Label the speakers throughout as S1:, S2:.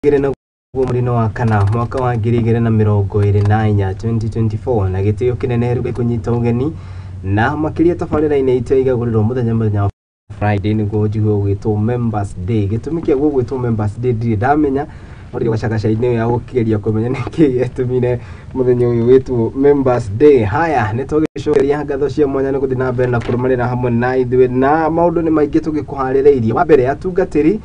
S1: Igĩrĩ naguo mweri-inĩ wa kana mwaka wa 2024, 2024, na gĩtĩo kĩnene rĩu kũnyita ũgeni na makĩria tabarĩra-inĩ itũ ĩigagũrĩrwo mũthenya mũthenya wa Friday nĩguo njigue ũgwĩtwo Members Day. Gĩtũmi kĩa guo gwĩtwo Members Day ndirĩ ndamenya, no ndĩ gacagaca-inĩ ya gũkĩgeria kũmenya nĩkĩ gĩatũmire mũthenya ũyũ wĩtwo Members Day. Haya, nĩ twagĩcokeria ngatho cia mwanya nĩ gũthiĩ na mbere na kũrũmanĩra hamwe na ithuĩ, na maũndũ nĩ maingĩ tũgĩkũharĩrĩirie. Wa mbere, atungatĩri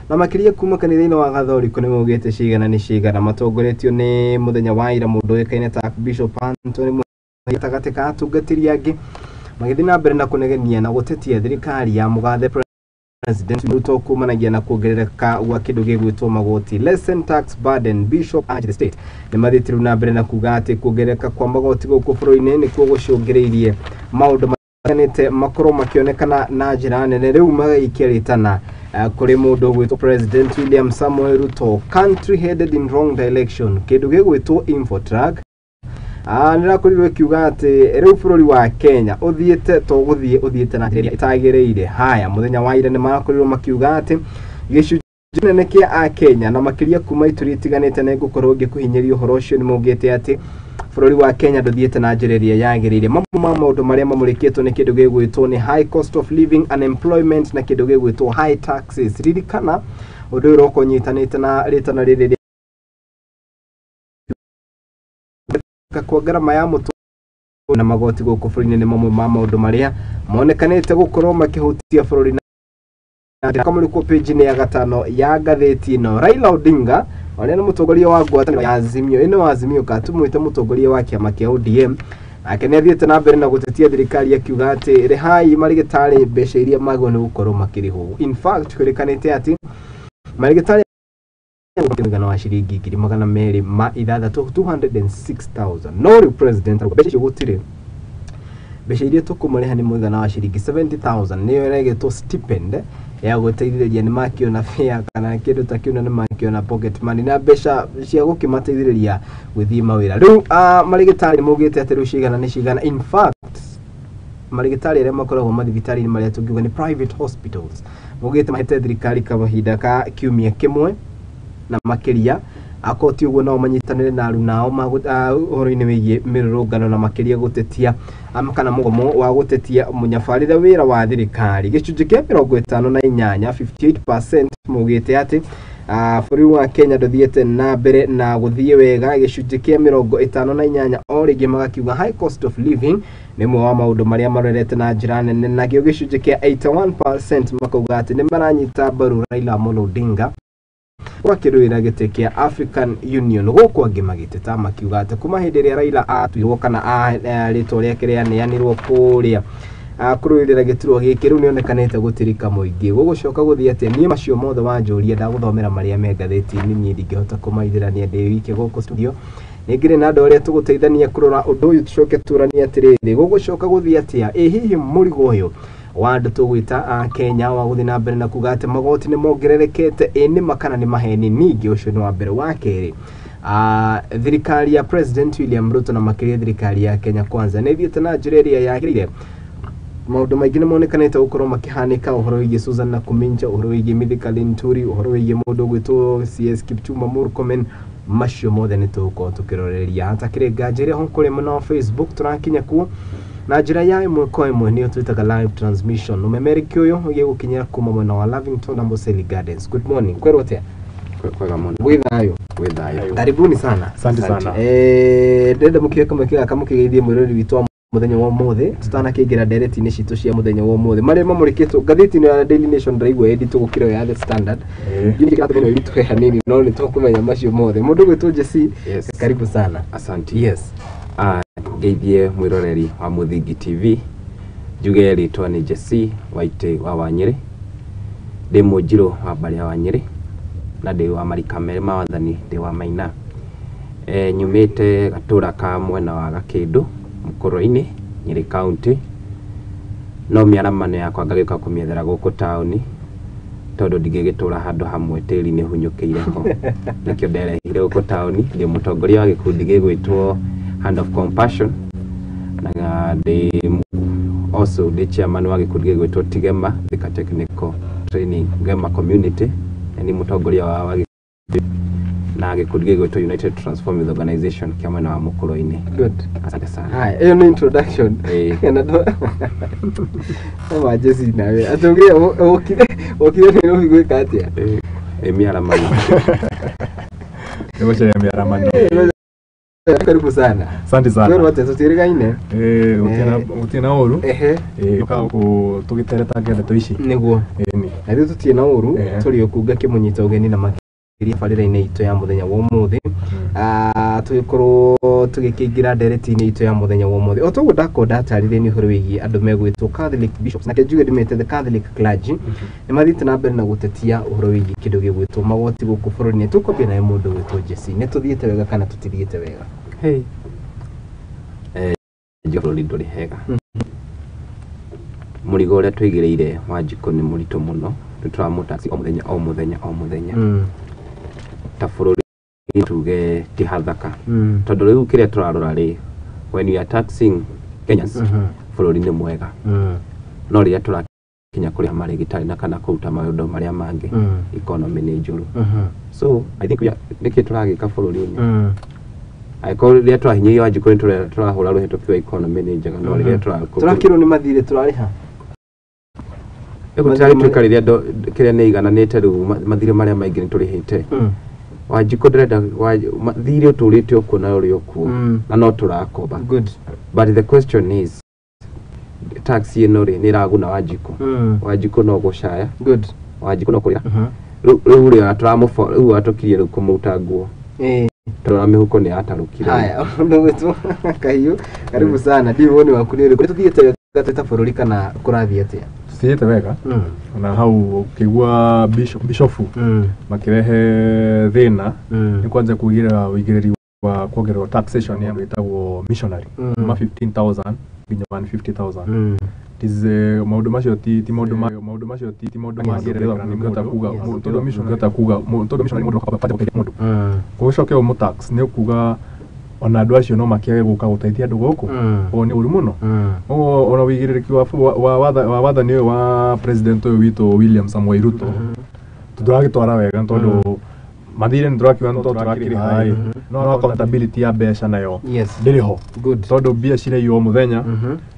S1: na makĩria kuma kanitha-inĩ wa Gathoriko nĩ maugĩte cigana nĩ cigana, matongoretio nĩ mũthenya wa ira mũndũ ũĩkaine ta Bishop Anthony gatagatĩ ka atungatĩri angĩ, magĩthiĩ na mbere na kũnegenia na gũtetia thirikari ya mũgathe President Ruto kumanagia na kuongerereka gwa kĩndũ gĩgwĩtwo magoti. Lessen tax burden, Bishop urged the state. Nĩ mathiĩte rĩu na mbere na kuga atĩ kuongerereka kwa magoti gũkũ bũrũri-inĩ nĩkuo gũcũngĩrĩirie maũndũ matiganĩte makorwo makĩonekana na njĩra nene. Rĩu magaikia rĩtana kũrĩ mũndũ ũgwĩtwo President William Samoei Ruto, country headed in wrong direction. Kĩndũ gĩgwĩtwo Infotrak nĩrakorirwo ĩkiuga atĩ rĩu bũrũri wa Kenya ũthiĩte to gũthiĩ ũthiĩte na njĩra ĩrĩa ĩtagĩrĩire. Haya, mũthenya wa ira nĩ marakorirwo makiuga atĩ gĩcunjĩ kĩnene kĩa Akenya na makĩria kuma ituri itiganĩte, na ngũkorwo ngĩkũhinyĩria ũhoro ũcio, nĩ maugĩte atĩ bũrũri wa Kenya ndũthiĩte na njĩra ĩrĩa yagĩrĩire. Mamwe ma maũndũ marĩa mamũrĩkĩtwo nĩ kĩndũ gĩgwĩtwo nĩ high cost of living, unemployment na kĩndũ gĩgwĩtwo high taxes. Ririkana ũndũ ũyũ ũroka ũnyitanĩte na rĩtana rĩrĩ rĩa kwa ngarama ya mũtũrĩre na magoti gũkũ bũrũri-inĩ nĩ mamwe ma maũndũ marĩa monekanĩte gũkorwo makĩhutia bũrũri na kamũrĩkwo page-inĩ ya gatano ya ngathĩti ĩno. Raila Odinga ũrĩa nĩ mũtongoria wa ngwatanĩro ya Azimio, ĩno Azimio ka tumwĩte mũtongoria wa kĩama kĩa ODM, nake nĩ athiĩte na mbere na gũtetia thirikari akiuga atĩ rĩhai marĩgĩtarĩ mbeca iria magĩrĩirwo nĩ gũkorwo makĩrĩhwo. In fact, kwĩrĩkanĩte atĩ marĩgĩtarĩ mũigana wa ciringi 206,000, 206,000, no rĩu president arauga mbeca icio gũtirĩ, mbeca iria tũkũmarĩha nĩ mũigana wa ciringi 70,000, nĩyo ĩregĩtwo stipend ya gũteithĩrĩria nĩ makĩona fare kana kĩndũ ta kĩu, na nĩ makĩona pocket money na mbeca cia gũkĩmateithĩrĩria gũthiĩ mawĩra. Rĩu marĩgĩtarĩ nĩ maugĩte atĩ rĩu cigana nĩ cigana. In fact, marĩgĩtarĩ arĩa makoragwo mathibitarĩ-inĩ marĩa tũngiuga nĩ private hospitals maugĩte mahete thirikari kahinda ka kiumia kĩmwe na makĩria, akorwo ti ũguo nao manyitanĩre na arunao ũhoro-inĩ wĩgiĩ mĩrũrũngano na makĩria gũtetia kana mũgomo wa gũtetia mũnyabarĩre wĩra wa thirikari. Gĩcunjĩ kĩa 58, 58%, maugĩte atĩ bũrũri wa Kenya ndũthiĩte na mbere na gũthiĩ wega. Gĩcunjĩ kĩa 58 o rĩngĩ magakiuga high cost of living nĩ ũmwe wa maũndũ marĩa marorete na njĩra nene. Nakĩo gĩcunjĩ kĩa 81% makauga atĩ nĩ maranyita mbaru Raila Amolo Odinga gwakĩrũĩra gĩtĩ kĩa African Union. Gũkũ angĩ magĩteta makiuga atĩ kuma hĩndĩ ĩrĩa Raila atuirwo kana rĩtwa rĩake rĩaneanirwo kũrĩa kũrũĩrĩra gĩturwa gĩkĩ, rĩu nĩonekanĩte gũtirika mũingĩ. Gũgũcoka gũthiĩ atĩa? Niĩ macio mothe wanjũria ndagũthomera marĩa me ngathĩti-inĩ, niĩ ndingĩhota kũmaithĩrania ndĩ wike gũkũ studio. Nĩngĩrĩ na andũ arĩa tũgũteithania kũrora ũndũ ũyũ, tũcoke tũranie atĩrĩrĩ, gũgũcoka gũthiĩ atĩa? Ĩ hihi mũrigo ũyũ wa andũ tũgwĩta a Kenya wa gũthiĩ na mbere na kuga atĩ magoti nĩ mongererekete, ĩ nĩma kana nĩ maheni? Ningĩ ũcio nĩ wa mbere. Wa kerĩ, thirikari ya President William Ruto na makĩria thirikari ya Kenya Kwanza nĩ ĩthiĩte na njĩra ĩrĩa yagĩrĩire? Maũndũ maingĩ nĩ monekanĩte gũkorwo makĩhanĩka, ũhoro wĩgiĩ Susan Nakhumicha, ũhoro wĩgiĩ Mithika Linturi, ũhoro wĩgiĩ mũndũ ũgwĩtwo CS Kipchumba Murkomen. Macio mothe nĩ tũgũkorwo tũkĩroreria hatakĩrĩ nganja. Ĩrĩa ho kũrĩ mwena wa Facebook tũrakinya kuo na njĩra ya ĩmwe kwa ĩmwe, nĩyo twĩtaga live transmission. Ũmemereki ũyũ ũgĩgũkinyĩra kuma mwena wa Lavington, Amboseli Gardens. Good morning, kwerwo atĩa?
S2: Kwega mũno.
S1: Gwĩ thayũ?
S2: Gwĩ thayũ.
S1: Karibuni sana.
S3: Asante sana.
S1: Ndĩrenda mũkĩoe kamweke gaka mũkĩgeithie mwĩroreri witũ wa mũthenya wa ũmũthĩ tũtanakĩingĩra ndereti-inĩ citũ cia mũthenya wa ũmũthĩ marĩa mamũrĩkĩtwo ngathĩti-inĩ ya Daily Nation. Ndĩraigua ĩnditũ gũkĩra ĩyo ya The Standard. Ĩritũhe hanini, no nĩ tũkũmenya macio mothe. Mũndũ ũgwĩtwo Jesse,
S2: Yes.
S1: karibu sana.
S2: Asante.
S1: Yes.
S2: Ngeithie mwĩroreri wa Mũthingi TV, njuge rĩtwa nĩ Jesse Waitĩ wa Wanyĩrĩ, ndĩ mũnjirũ wa mbarĩ ya Wanyĩrĩ na ndĩ wa marika merĩ ma wathani, ndĩ wa Maina. Nyumĩte gatũra ka mwena wa Gakĩndũ Mũkũrwe-inĩ, Nyĩrĩ County, no mĩaramano yakwa ngagĩũka kũmĩethera gũkũ taũni tondũ ndingĩgĩtũra handũ hamwe tĩri nĩ hunyũkĩire ho, nĩkĩo nderehire gũkũ taũni. Ndĩ mũtongoria wa gĩkundi gĩgwĩtwo Hand of Compassion na ndĩ also ndĩ chairman wa gĩkundi gĩgwĩtwo Tigema Thika Technical Training Gema Community, na nĩ mũtongoria wa Na gĩkundi gĩgwĩtwo United Transform Youth Organization kĩa mwena wa Mũkũrũ-inĩ.
S1: Good.
S2: Asante sana.
S1: Haya, ĩyo nĩ introduction.
S2: Ĩĩ.
S1: Na ndo ma Jesse nawe atũgire ũkire Nairobi gwĩka atĩa?
S2: Ĩ mĩaramano.
S3: Nĩgũcaria mĩaramano.
S1: Karibu sana.
S3: Asante sana.
S1: Kwĩrwo atĩa tũtiĩrĩgaine?
S3: Eh, gũtirĩ na ũru.
S1: Ehe.
S3: Eh, ũka gũkũ tũgĩteretange ndeto ici.
S1: Nĩguo.
S3: Ĩni.
S1: Na ithuĩ tũtirĩ na ũru,
S3: Ehe.
S1: tũrĩ o kũu ngakĩmũnyita ũgeni na makĩria barĩra-inĩ itũ ya mũthenya wa ũmũthĩ. Tũgĩkorwo tũgĩkĩingĩra ndereti-inĩ itũ ya mũthenya wa ũmũthĩ. O toguo ndakorwo ndatarĩria nĩ ũhoro wĩgiĩ andũ megwĩtwo Catholic Bishops, na njuge ndĩmete the Catholic clergy, nĩ mathiĩte na mbere na gũtetia ũhoro wĩgiĩ kĩndũ gĩgwĩtwo magoti gũkũ bũrũri-inĩ. Tũkwambia nawe mũndũ gwĩtwo Jesse, nĩ tũthiĩte wega kana tũtithiĩte wega?
S2: Hey. Njuge bũrũri ndũrĩ hega. Mũrigo ũrĩa tũigĩrĩire Wanjikũ nĩ mũritũ mũno, nĩ tũramũtaxi o mũthenya o mũthenya o mũthenya. Ta bũrũri tuge ti hathaka, tondũ rĩu kĩrĩa tũrarora rĩ, when we are taxing Kenyans, bũrũri nĩ mwega, no rĩrĩa tũrakinya kũrĩha marĩgĩtarĩ na kana kũruta maũndũ marĩa mangĩ, economy nĩ njũru. So I think nĩkĩ tũragĩka bũrũri-inĩ angĩkorwo rĩrĩa tũrahinyĩrĩria Wanjikũ nĩ tũrahũra rũhĩtũki wa economy nĩ njega, no rĩrĩa
S1: tũrakĩrwo nĩ mathirĩ tũrarĩha.
S2: Gũtiragĩtuĩka rĩrĩa kĩrĩa nĩ igananĩte rĩu mathirĩ marĩa maingĩ nĩ tũrĩhĩte. Wanjikũ ndĩrenda thirĩ ũtũrĩte ũkuo na ũrĩ ũkuo, na no tũrakomba.
S1: Good.
S2: But the question is, tax ĩno rĩ, nĩ ĩraguna Wanjikũ? Wanjikũ no gũcaya.
S1: Good.
S2: Wanjikũ no kũrĩra. Rĩu rĩ tũramũbo rĩu atũkirie rĩu kũmũruta nguo, tondũ ona mĩhuko nĩ yatarũkire.
S1: Haya, mũndũ gwĩtwo Kahiũ, karibu sana. Ndiũĩ woni waku nĩ ũrĩkũ, nĩ tũthiĩte wega twĩ ta bũrũri kana kũrathiĩ atĩa?
S3: Tũthiĩte wega. Ona hau ũkĩigua bishofu makĩrehe thĩna nĩ kwanja kuigĩrĩra ũigĩrĩri wa kuongererwo taxation ya ĩtagwo missionary kuma 15,000 nginya 150,000. Tis maũndũ macio ti maũndũ ma maũndũ macio ti maũndũ mangĩerereka nĩ mũndũ kuga tondũ missionary kuga tondũ missionary mũndũ akabata gũteithia mũndũ gũcoke ũmũ tax nĩ ũkuga ona andũ acio no makĩage gũka gũteithia andũ gũkũ. Ũguo nĩ ũru mũno. Ũguo ona ũigĩrĩrĩki wa wathani ũyũ wa president ũyũ witũ William Samoei Ruto tũtiragĩtwara wega, tondũ mathirĩ nĩ tũrakiuga no tũrakĩrĩha ĩ, no accountability ya mbeca nayo ndĩrĩ ho, tondũ mbia ciraiywo o mũthenya,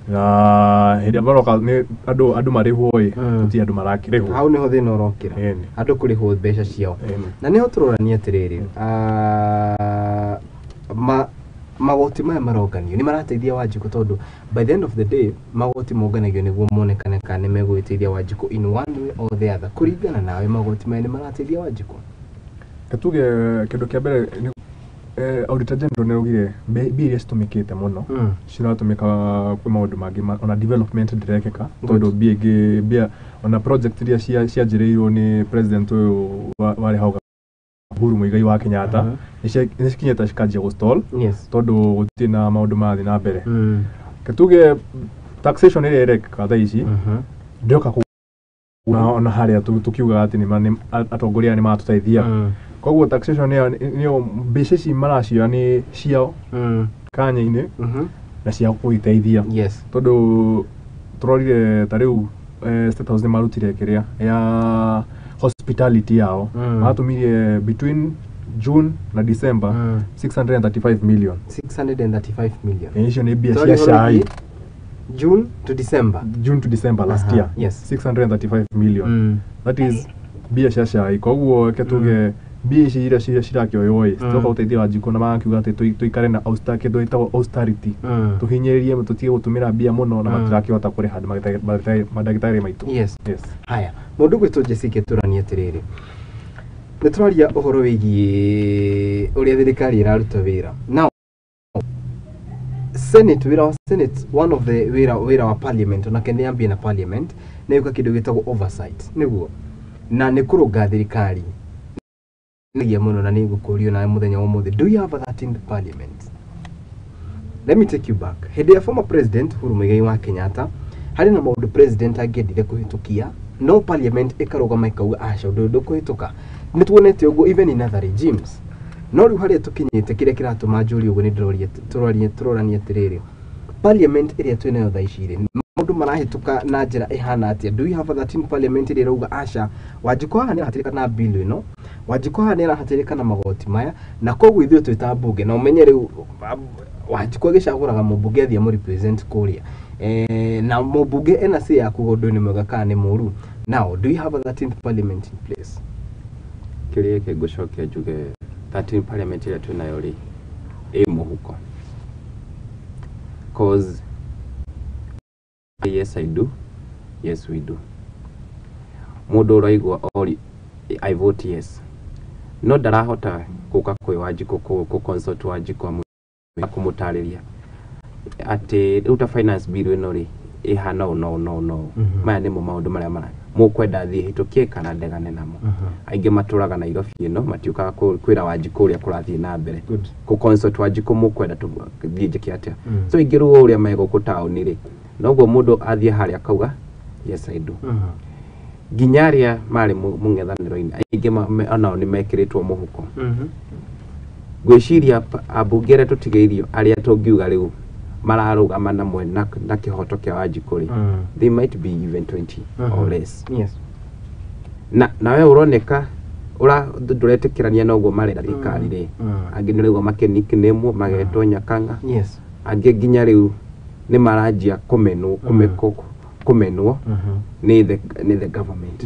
S3: na hĩndĩ ĩrĩa maroka nĩ andũ marĩhwo ĩ, gũtirĩ andũ marakĩrĩhwo.
S1: Hau nĩho thĩna ũrokĩra.
S3: Ĩni.
S1: Andũ kũrĩhwo mbeca ciao.
S3: Ĩni.
S1: Na nĩho tũrorania atĩrĩrĩ, magoti maya maronganio nĩ marateithia Wanjikũ? Tondũ by the end of the day magoti monganagio nĩguo monekane kana nĩ megũgĩteithia Wanjikũ in one way or the other. Kũringana nawe, magoti maya nĩ marateithia Wanjikũ?
S3: Tuge kĩndũ kĩa mbere nĩ Auditor General nĩ augire mbia iria citũmĩkĩte mũno ciratũmĩka kwĩ maũndũ mangĩ, ona development ndĩrekĩka, tondũ mbia ingĩ mbia ona project iria cianjĩrĩirwo nĩ president ũyũ warĩ hau Uhuru Muigai wa Kenyatta nĩ cikinyĩte cikanjia gũ stall, tondũ gũtirĩ na maũndũ marathiĩ na mbere. Tuge taxation ĩrĩa ĩrekĩka thaa ici ndĩroka ona harĩa tũkiugaga atĩ atongoria nĩ maratũteithia. Koguo taxation ĩyo nĩyo mbeca ici maracioya nĩ ciao kanya-inĩ na cia kũgĩteithia, tondũ tũrorire ta rĩu State House nĩ marutire kĩrĩa ya hospitality yao, maratũmire between June na December 635 million.
S1: 635 million.
S3: Icio nĩ mbia
S1: Sorry,
S3: cia cai.
S1: holiday, June to December.
S3: June to December last year, 635 million, that is mbia cia cai. Koguo reke tuge mbia ici iria cirakĩoywo ĩ, citiroka gũteithia Wanjikũ, na marakiuga atĩ tũikare na kĩndũ gĩtagwo austerity, tũhinyĩrĩrie tũtige gũtũmĩra mbia mũno, na matirakĩhota kũrĩha andũ mandagĩtarĩ maitũ. Yes.
S1: Haya, mũndũ gwĩtwo Jessica, tũranie atĩrĩrĩ, nĩ tũraria ũhoro wĩgiĩ ũrĩa thirikari ĩraruta wĩra. Now Senate, wĩra wa Senate, one of the wĩra wa parliament, onake nĩ ambie na parliament, nĩ gũka kĩndũ gĩtagwo oversight, nĩguo na nĩ kũrũnga thirikari nĩgia mũno, na nĩ ngũkũrio nawe mũthenya wa ũmũthĩ, do you have that in the parliament? Let me take you back hĩndĩ ya former president Uhuru Muigai wa Kenyatta. Harĩ na maũndũ president angĩendire kũhĩtũkia, no parliament ĩkarũgama ĩkauga aca, ũndũ ũyũ ndũkũhĩtũka. Nĩ tuonete ũguo even in other regimes. No rĩu harĩa tũkinyĩte, kĩrĩa kĩratũma njũrie ũguo, nĩ ndĩroria tũroranie atĩrĩrĩ, parliament ĩrĩa twĩnayo thaa ici rĩ, maũndũ marahĩtũka na njĩra ĩhana atĩa? Do we have a 13 parliament ĩrĩa ĩrauga aca, Wanjikũ haha nĩ arahatĩrĩka na bill ĩno? Wanjikũ haha nĩ arahatĩrĩka na magoti maya, na koguo ithuĩ twĩ ta mbunge na ũmenye rĩu Wanjikũ agĩcagũraga mũmbunge athiĩ amũ represent kũrĩa, na mũmbunge ena say ya kuga ũndũ nĩ mwega kana nĩ mũru. Now, do you have a 13th parliament in place?
S2: Kĩrĩa gĩkĩ ngũcokia njuge, 13 parliament ĩrĩa twĩnayo rĩ, ĩ mũhuko, cause yes I do, yes we do. Mũndũ ũraigua ori "I vote yes", no ndarahota gũka kwĩ Wanjikũ kũ consult Wanjikũ kũmũtarĩria atĩ rĩu ta finance bill ĩno rĩ, ĩhana ũũ no no no. Maya nĩmo maũndũ marĩa mara mũkwenda thiĩ hĩtũkie kana ndegane namo. Aingĩ matũraga Nairobi ĩno, matiũkaga kwĩra Wanjikũ ũrĩa kũrathiĩ na mbere, kũ consult Wanjikũ mũkwenda tũthiĩ njĩke atĩa. So ingĩ rĩu ũrĩa me gũkũ taũni rĩ, noguo mũndũ athiĩ harĩa akauga "Yes I do". Nginya arĩa marĩ mũng'ethanĩro-inĩ, aingĩ onao nĩ mekĩrĩtwo mũhuko. Ngwĩciria ambunge arĩa tũtigĩirio, arĩa tũngiuga rĩu mararũgama na mwena na kĩhoto kĩa Wanjikũ rĩ, they might be even 20 or less. Na nawe ũroneka ũra ndũretĩkĩrania na ũguo marenda thirikari rĩ. Angĩ nĩ rĩu makĩnickname, magetwo nyakang'a. Angĩ nginya rĩu nĩ maranjia kũmenwo, kũmenwo nĩ the government.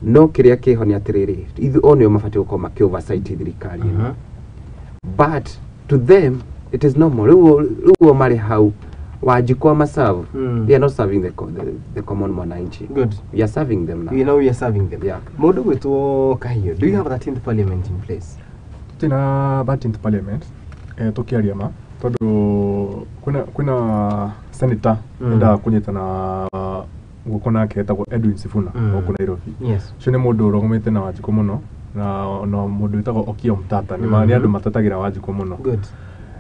S2: No kĩrĩa kĩho nĩ atĩrĩrĩ, ithuĩ o nĩo mabatiĩ gũkorwo makĩ oversight thirikari ĩno. But to them it is normal. Rĩu o marĩ hau Wanjikũ amaserve. They are not serving the common mwananchi. We are serving them now.
S1: We know we are serving them.
S2: Yeah.
S1: Mũndũ gwĩtwo Kahiũ, do you have a 13th parliament in place?
S3: Tũtirĩ 13th parliament, tũkĩaria ma, tondũ kwĩna senator endaga kũnyitana guoko nake etagwo Edwin Sifuna gũkũ Nairobi. Ũcio nĩ mũndũ ũrũgamĩte na Wanjikũ mũno, na mũndũ wĩtagwo Okiya Omtatah nĩ nĩ andũ matetagĩra Wanjikũ mũno.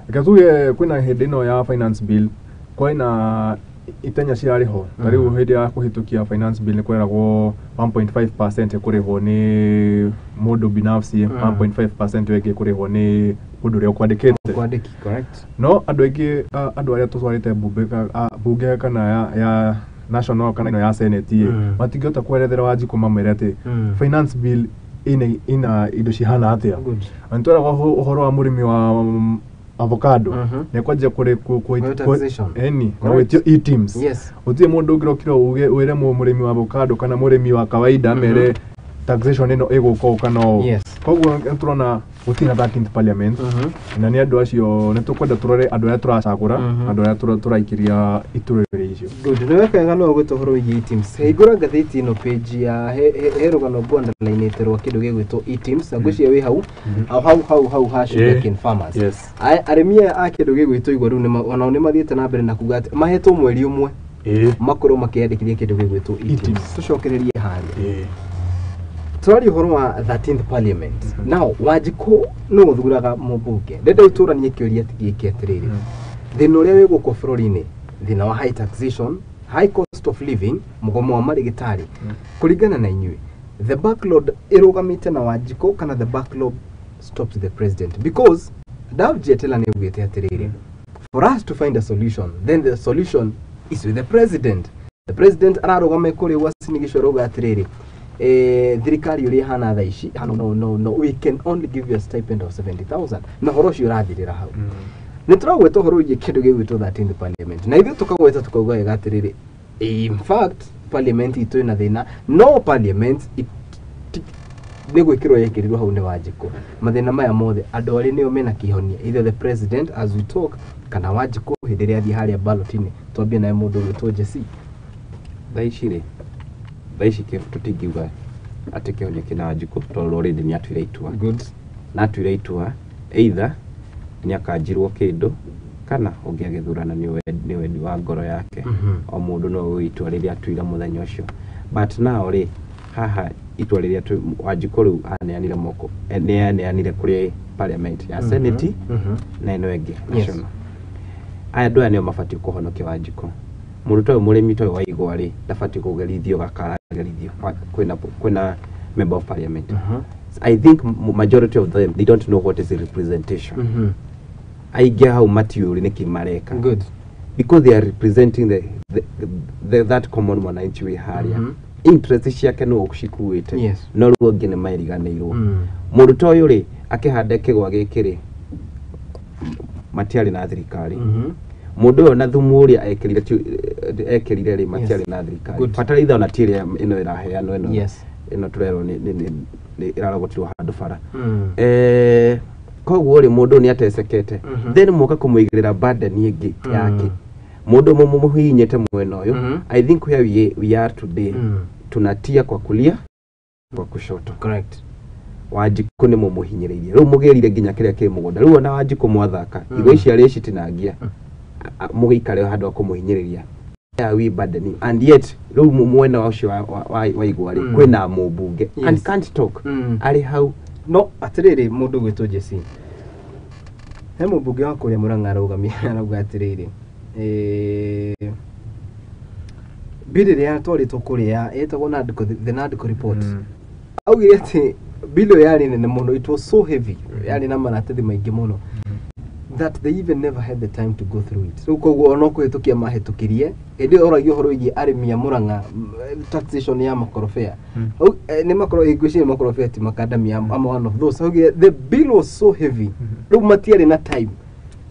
S3: Reke tuge kwĩna hĩndĩ ĩno ya finance bill, kwĩna itenya cirarĩ ho. Ta rĩu hĩndĩ ya kũhĩtũkia finance bill nĩ kweragwo 1.5% ĩkũrĩhwo nĩ mũndũ binafsi, 1.5% ĩyo ĩngĩ ĩkũrĩhwo nĩ mũndũ ũrĩa ũkwandĩkĩte.
S1: Kwandĩki, correct.
S3: No andũ aingĩ, andũ arĩa tũtwarĩte mbunge bunge kana ya national kana ĩno ya senate ĩ, matingĩhota kwerethera Wanjikũ mamwĩre atĩ finance bill ina indo cihana atĩa. Na nĩtweragwo ũhoro wa mũrĩmi wa avocado nĩ kwanjia kũrĩ
S1: Kũrĩ taxation.
S3: eni na
S1: Correct.
S3: gwĩtio e-teams. Gũtirĩ mũndũ ũngĩrokire uge wĩre mũrĩmi wa avocado kana mũrĩmi wa kawaida mere taxation ĩno ĩgũka ũũ kana ũũ. Koguo nĩ tũrona gũtirĩ na 13th parliament, na nĩ andũ acio nĩ tũkwenda tũrore andũ arĩa tũracagũra, andũ arĩa tũraikĩria iturwa icio.
S1: Good. Nĩ wega no gwĩtwo ũhoro wĩgiĩ e-teams. Hingũra ngathĩti ĩno, page ya he rũgano ngũ-underline-ĩte rwa kĩndũ gĩgwĩtwo e-teams, na ngwĩciria wĩ hau hau hau hau hau ha sugarcane farmers. Arĩmi aya a kĩndũ gĩgwĩtwo igwa rĩu onao nĩ mathiĩte na mbere na kuga atĩ mahetwo mweri ũmwe makorwo makĩyandĩkithia kĩndũ gĩgwĩtwo e-teams.
S3: E-teams.
S1: Tũcokererie harĩa tũraria ũhoro wa 13th parliament. Now, Wanjikũ nĩ ũthuraga mũmbunge. Ndenda ũtũranie kĩũria gĩkĩ atĩrĩrĩ, thĩna ũrĩa wĩ gũkũ bũrũri-inĩ, thĩna wa high taxation, high cost of living, mũgomo wa marĩgĩtarĩ, kũringana na inyuĩ, the backlog ĩrũgamĩte na Wanjikũ kana the backlog stops the president? Because Davji Atela nĩ augĩte atĩrĩrĩ, for us to find a solution, then the solution is with the president. The president ararũgama kũrĩa Uasin Gishu arauga atĩrĩrĩ, thirikari ũrĩa ĩhana thaa ici, no, no, no, no, we can only give you a stipend of 70,000, na ũhoro ũcio ũrathirĩra hau. Nĩ tũragweta ũhoro wĩgiĩ kĩndũ gĩgwĩtwo 13th parliament, na ithuĩ tũkagweta tũkauga wega atĩrĩrĩ, in fact parliament itũ ĩna thĩna, no parliament nĩ gwĩkĩrwo yekĩrirwo hau nĩ Wanjikũ. Mathĩna maya mothe, andũ arĩ nĩo mena kĩhonia, either the president as we talk kana Wanjikũ hĩndĩ ĩrĩa athiĩ harĩa ballot-inĩ? Twambie naye mũndũ ũgwĩtwo Jesse.
S2: Thaa ici rĩ, thaa ici tũtingiuga atĩ kĩhonia kĩna Wanjikũ, tondũ already nĩ atuire itua. Na atuire itua either nĩ akanjirwo kĩndũ kana ũngĩ agĩthurana nĩ wendi wa ngoro yake. O mũndũ no ũĩ itua rĩrĩa atuire mũthenya ũcio. But now rĩ, haha itua rĩrĩa Wanjikũ rĩu aneanire moko, nĩ aneanire kũrĩ parliament ya senate na ĩno ĩngĩ national. Aya andũ aya nĩo mabatiĩ kũhonokia Wanjikũ. Mũndũ ta ũyũ, mũrĩmi ta ũyũ wa igwa rĩ, ndabatiĩ kũgerithio gakaragerithio. Kwĩna member of parliament. I think majority of them, they don't know what is a representation. Aingĩ hau matiũĩ nĩkĩ mareka. Because they are representing the that common mwananchi wĩ harĩa. Interest ciake nĩ ũcikuĩte.
S1: Yes.
S2: No rĩu ũngĩ nĩ mairiganĩirwo. Mũndũ ta ũyũ rĩ, akĩhanda kĩgwa gĩkĩ rĩ, matiarĩ na thirikari. Mũndũ ũyũ na thumu ũrĩa ekĩrire ekĩrire rĩ, matiarĩ na thirikari.
S1: Good.
S2: Bataraitha ona ti ĩrĩa ĩno ĩraheanwo ĩno.
S1: Yes.
S2: Ĩno tũrerwo nĩ ĩrarogotirwo handũ bara. Koguo rĩ, mũndũ ũyũ nĩ atecekete. Then mũka kũmũigĩrĩra burden ĩngĩ yake, mũndũ ũmwe mũmũhihinyĩte mwena ũyũ. I think where we are today, tunatia kwa kulia, kwa kushoto.
S1: Correct.
S2: Wanjikũ nĩ mũmũhinyĩrĩirie, rĩu mũgĩrire nginya kĩrĩa kĩ mũgũnda. Rĩu ona Wanjikũ mwathaka igwa ici arĩa citinangia, mũgĩikare handũ ha kũmũhinyĩrĩria. Why are we burdening? And yet rĩu mwena ũcio wa igwa rĩ, kwĩna mũmbunge and can't talk, arĩ hau.
S1: No atirĩrĩ, mũndũ gwĩtwo Jesse, he mũmbunge wa kũrĩa Mũrang'a arũgamia, arauga atĩrĩrĩ, bill ĩrĩa yatwarĩtwo kũrĩa ĩtagwo NADCO, the NADCO report, augire atĩ bill ĩyo yarĩ nene mũno, it was so heavy, yarĩ na maratathi maingĩ mũno that they even never had the time to go through it. Rĩu koguo ona kũhĩtũkia mahĩtũkirie hĩndĩ ĩyo oragia ũhoro wĩgiĩ arĩmi a Mũrang'a, taxation ya makorobea. Nĩ makoro, ngwĩciria makorobea ti makadamia, I'm one of those. Augire the bill was so heavy, rĩu matiarĩ na time,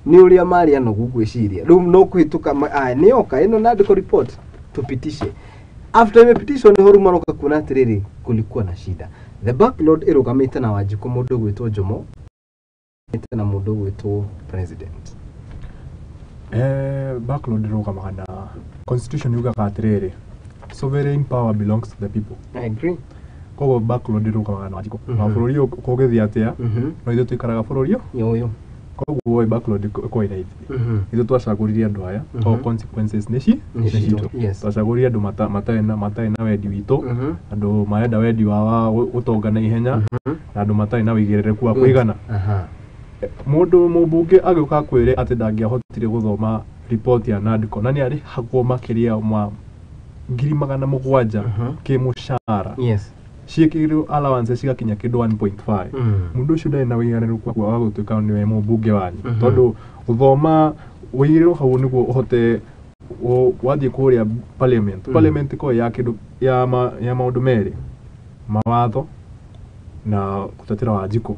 S1: nĩ ũrĩa marĩ anogu ngwĩciria, rĩu no kũhĩtũka nĩ yoka ĩno NADCO report tupitishe. After imepitishwa nĩho rĩu maroka kuona atĩrĩrĩ, kulikuwa na shida. The backlog ĩrũgamĩte na Wanjikũ, mũndũ ũgwĩtwo Jomo na mũndũ ũgwĩtwo president.
S3: Backlog ĩrũgamaga na constitution yugaga atĩrĩrĩ, sovereign power belongs to the people.
S1: I agree.
S3: Koguo backlog ĩrũgamaga na Wanjikũ na bũrũri ũyũ kũngĩthiĩ atĩa, no ithuĩ tũikaraga bũrũri ũyũ.
S1: Ũyũ.
S3: Koguo backlog ĩkoragwo ĩna ithuĩ. Ithuĩ twacagũrire andũ aya, koguo consequences nĩ
S1: Nĩ
S3: nĩ
S1: citũ.
S3: citũ. Twacagũrire andũ matarĩ na wendi witũ, andũ marenda wendi wa gũtonga na ihenya, na andũ matarĩ na wĩigĩrĩrĩku wa kũigana. Mũndũ mũmbunge agĩũka akwĩre atĩ ndangĩahotire gũthoma report ya NADCO na nĩ arĩhagwo makĩria ma 700,000 kĩmũcara, ciĩkĩrwo allowance cigakinya kĩndũ 1.5, mũndũ ũcio ndarĩ na wĩigĩrĩrĩku wa gũtuĩka nĩwe mũmbunge wanyu, tondũ gũthoma wĩigĩrĩrwo hau nĩguo ũhote wathiĩ kũrĩa parliament. Parliament ĩkoragwo ya kĩndũ ya maũndũ merĩ, mawatho na gũtetera Wanjikũ.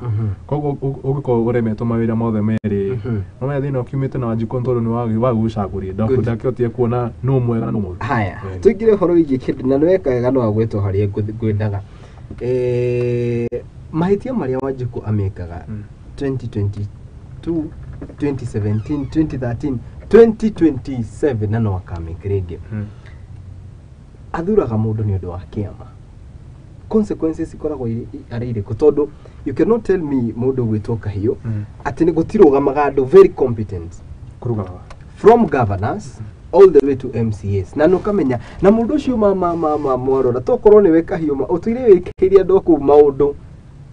S3: Koguo ũngĩkorwo ũremetwo mawĩra mothe merĩ, no menya thĩna ũkiumĩte na Wanjikũ nĩ tondũ nĩ wagũcagũrire, ndakĩhotire kuona nũ mwega na nũ mũũru.
S1: Haya, tũingĩre ũhoro wĩgiĩ kĩndũ na nĩweka wega no agwĩtwo harĩa ngwendaga. Mahĩtia marĩa Wanjikũ amekaga 2022, 2017, 2013, 2027 na no akamĩka rĩngĩ, athuraga mũndũ nĩ ũndũ wa kĩama. Consequences ikoragwo arĩ irĩkũ? Tondũ you cannot tell me mũndũ ũgwĩtwo Kahiũ atĩ nĩ gũtirũgamaga andũ very competent
S3: Kũrũgamaga
S1: from governors all the way to MCAs, na nũkamenya na mũndũ ũcio ma mwarora tokorwo nĩwe Kahiũ ma ũtũire wĩkĩire andũ kũu maũndũ,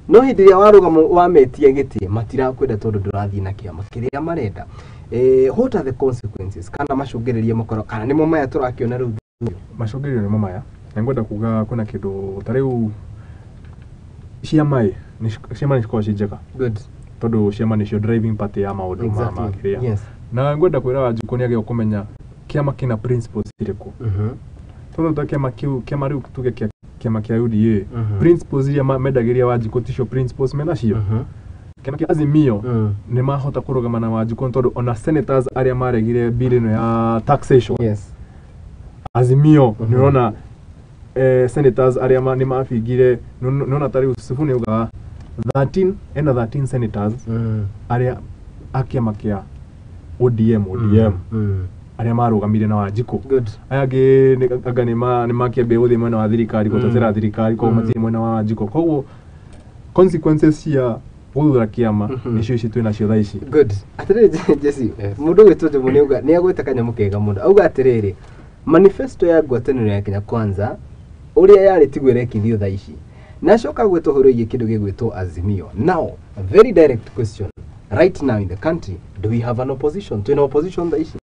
S1: no hĩndĩ ĩrĩa warũgama wametia gĩtĩ matirakwenda tondũ ndũrathiĩ na kĩama kĩrĩa marenda. What are the consequences kana macũngĩrĩria makorwo kana nĩmo maya tũrakĩona rĩu?
S3: Macũngĩrĩrio nĩmo maya, na ngwenda kuga kwĩna kĩndũ ta rĩu ciama ĩ ciama nĩ cikoragwo ci njega, tondũ ciama nĩcio driving party ya maũndũ ma kĩrĩa. Na ngwenda kwĩra Wanjikũ nĩ agĩrĩirwo kũmenya kĩama kĩna principles irĩkũ, tondũ ta kĩama kĩu, kĩama rĩu tuge kĩa kĩama kĩa UDA, principles iria mendagĩria Wanjikũ ticio principles menacio. Kĩama kĩa Azimio nĩ mahota kũrũgama na Wanjikũ, tondũ ona senators arĩa maregire bill ĩno ya taxation, Azimio nĩ ũrona senators arĩa nĩ mabingire. Nĩũrona ta rĩu Sifuna augaga 13, ena 13 senators arĩa a kĩama kĩa ODM arĩa marũgamire na Wanjikũ. Aya angĩ anga nĩ makĩambia gũthiĩ mwena wa thirikari, gũtetera thirikari, koguo matirĩ mwena wa Wanjikũ. Koguo consequences cia gũthura kĩama nĩcio ici twĩ nacio thaa ici.
S1: Good. Atĩrĩrĩ Jesse,
S2: Yes.
S1: mũndũ ũgwĩtwo Jomo nĩ auga, nĩ agwĩta kanyamũ kega mũno, auga atĩrĩrĩ, manifesto ya ngwatanĩro ya Kenya Kwanza ũrĩa yarĩ tiguo ĩrekithio thaa ici, na acoka gwĩtwo ũhoro wĩgiĩ kĩndũ gĩgwĩtwo Azimio. Now, a very direct question: right now in the country, do we have an opposition? Twĩna opposition thaa ici?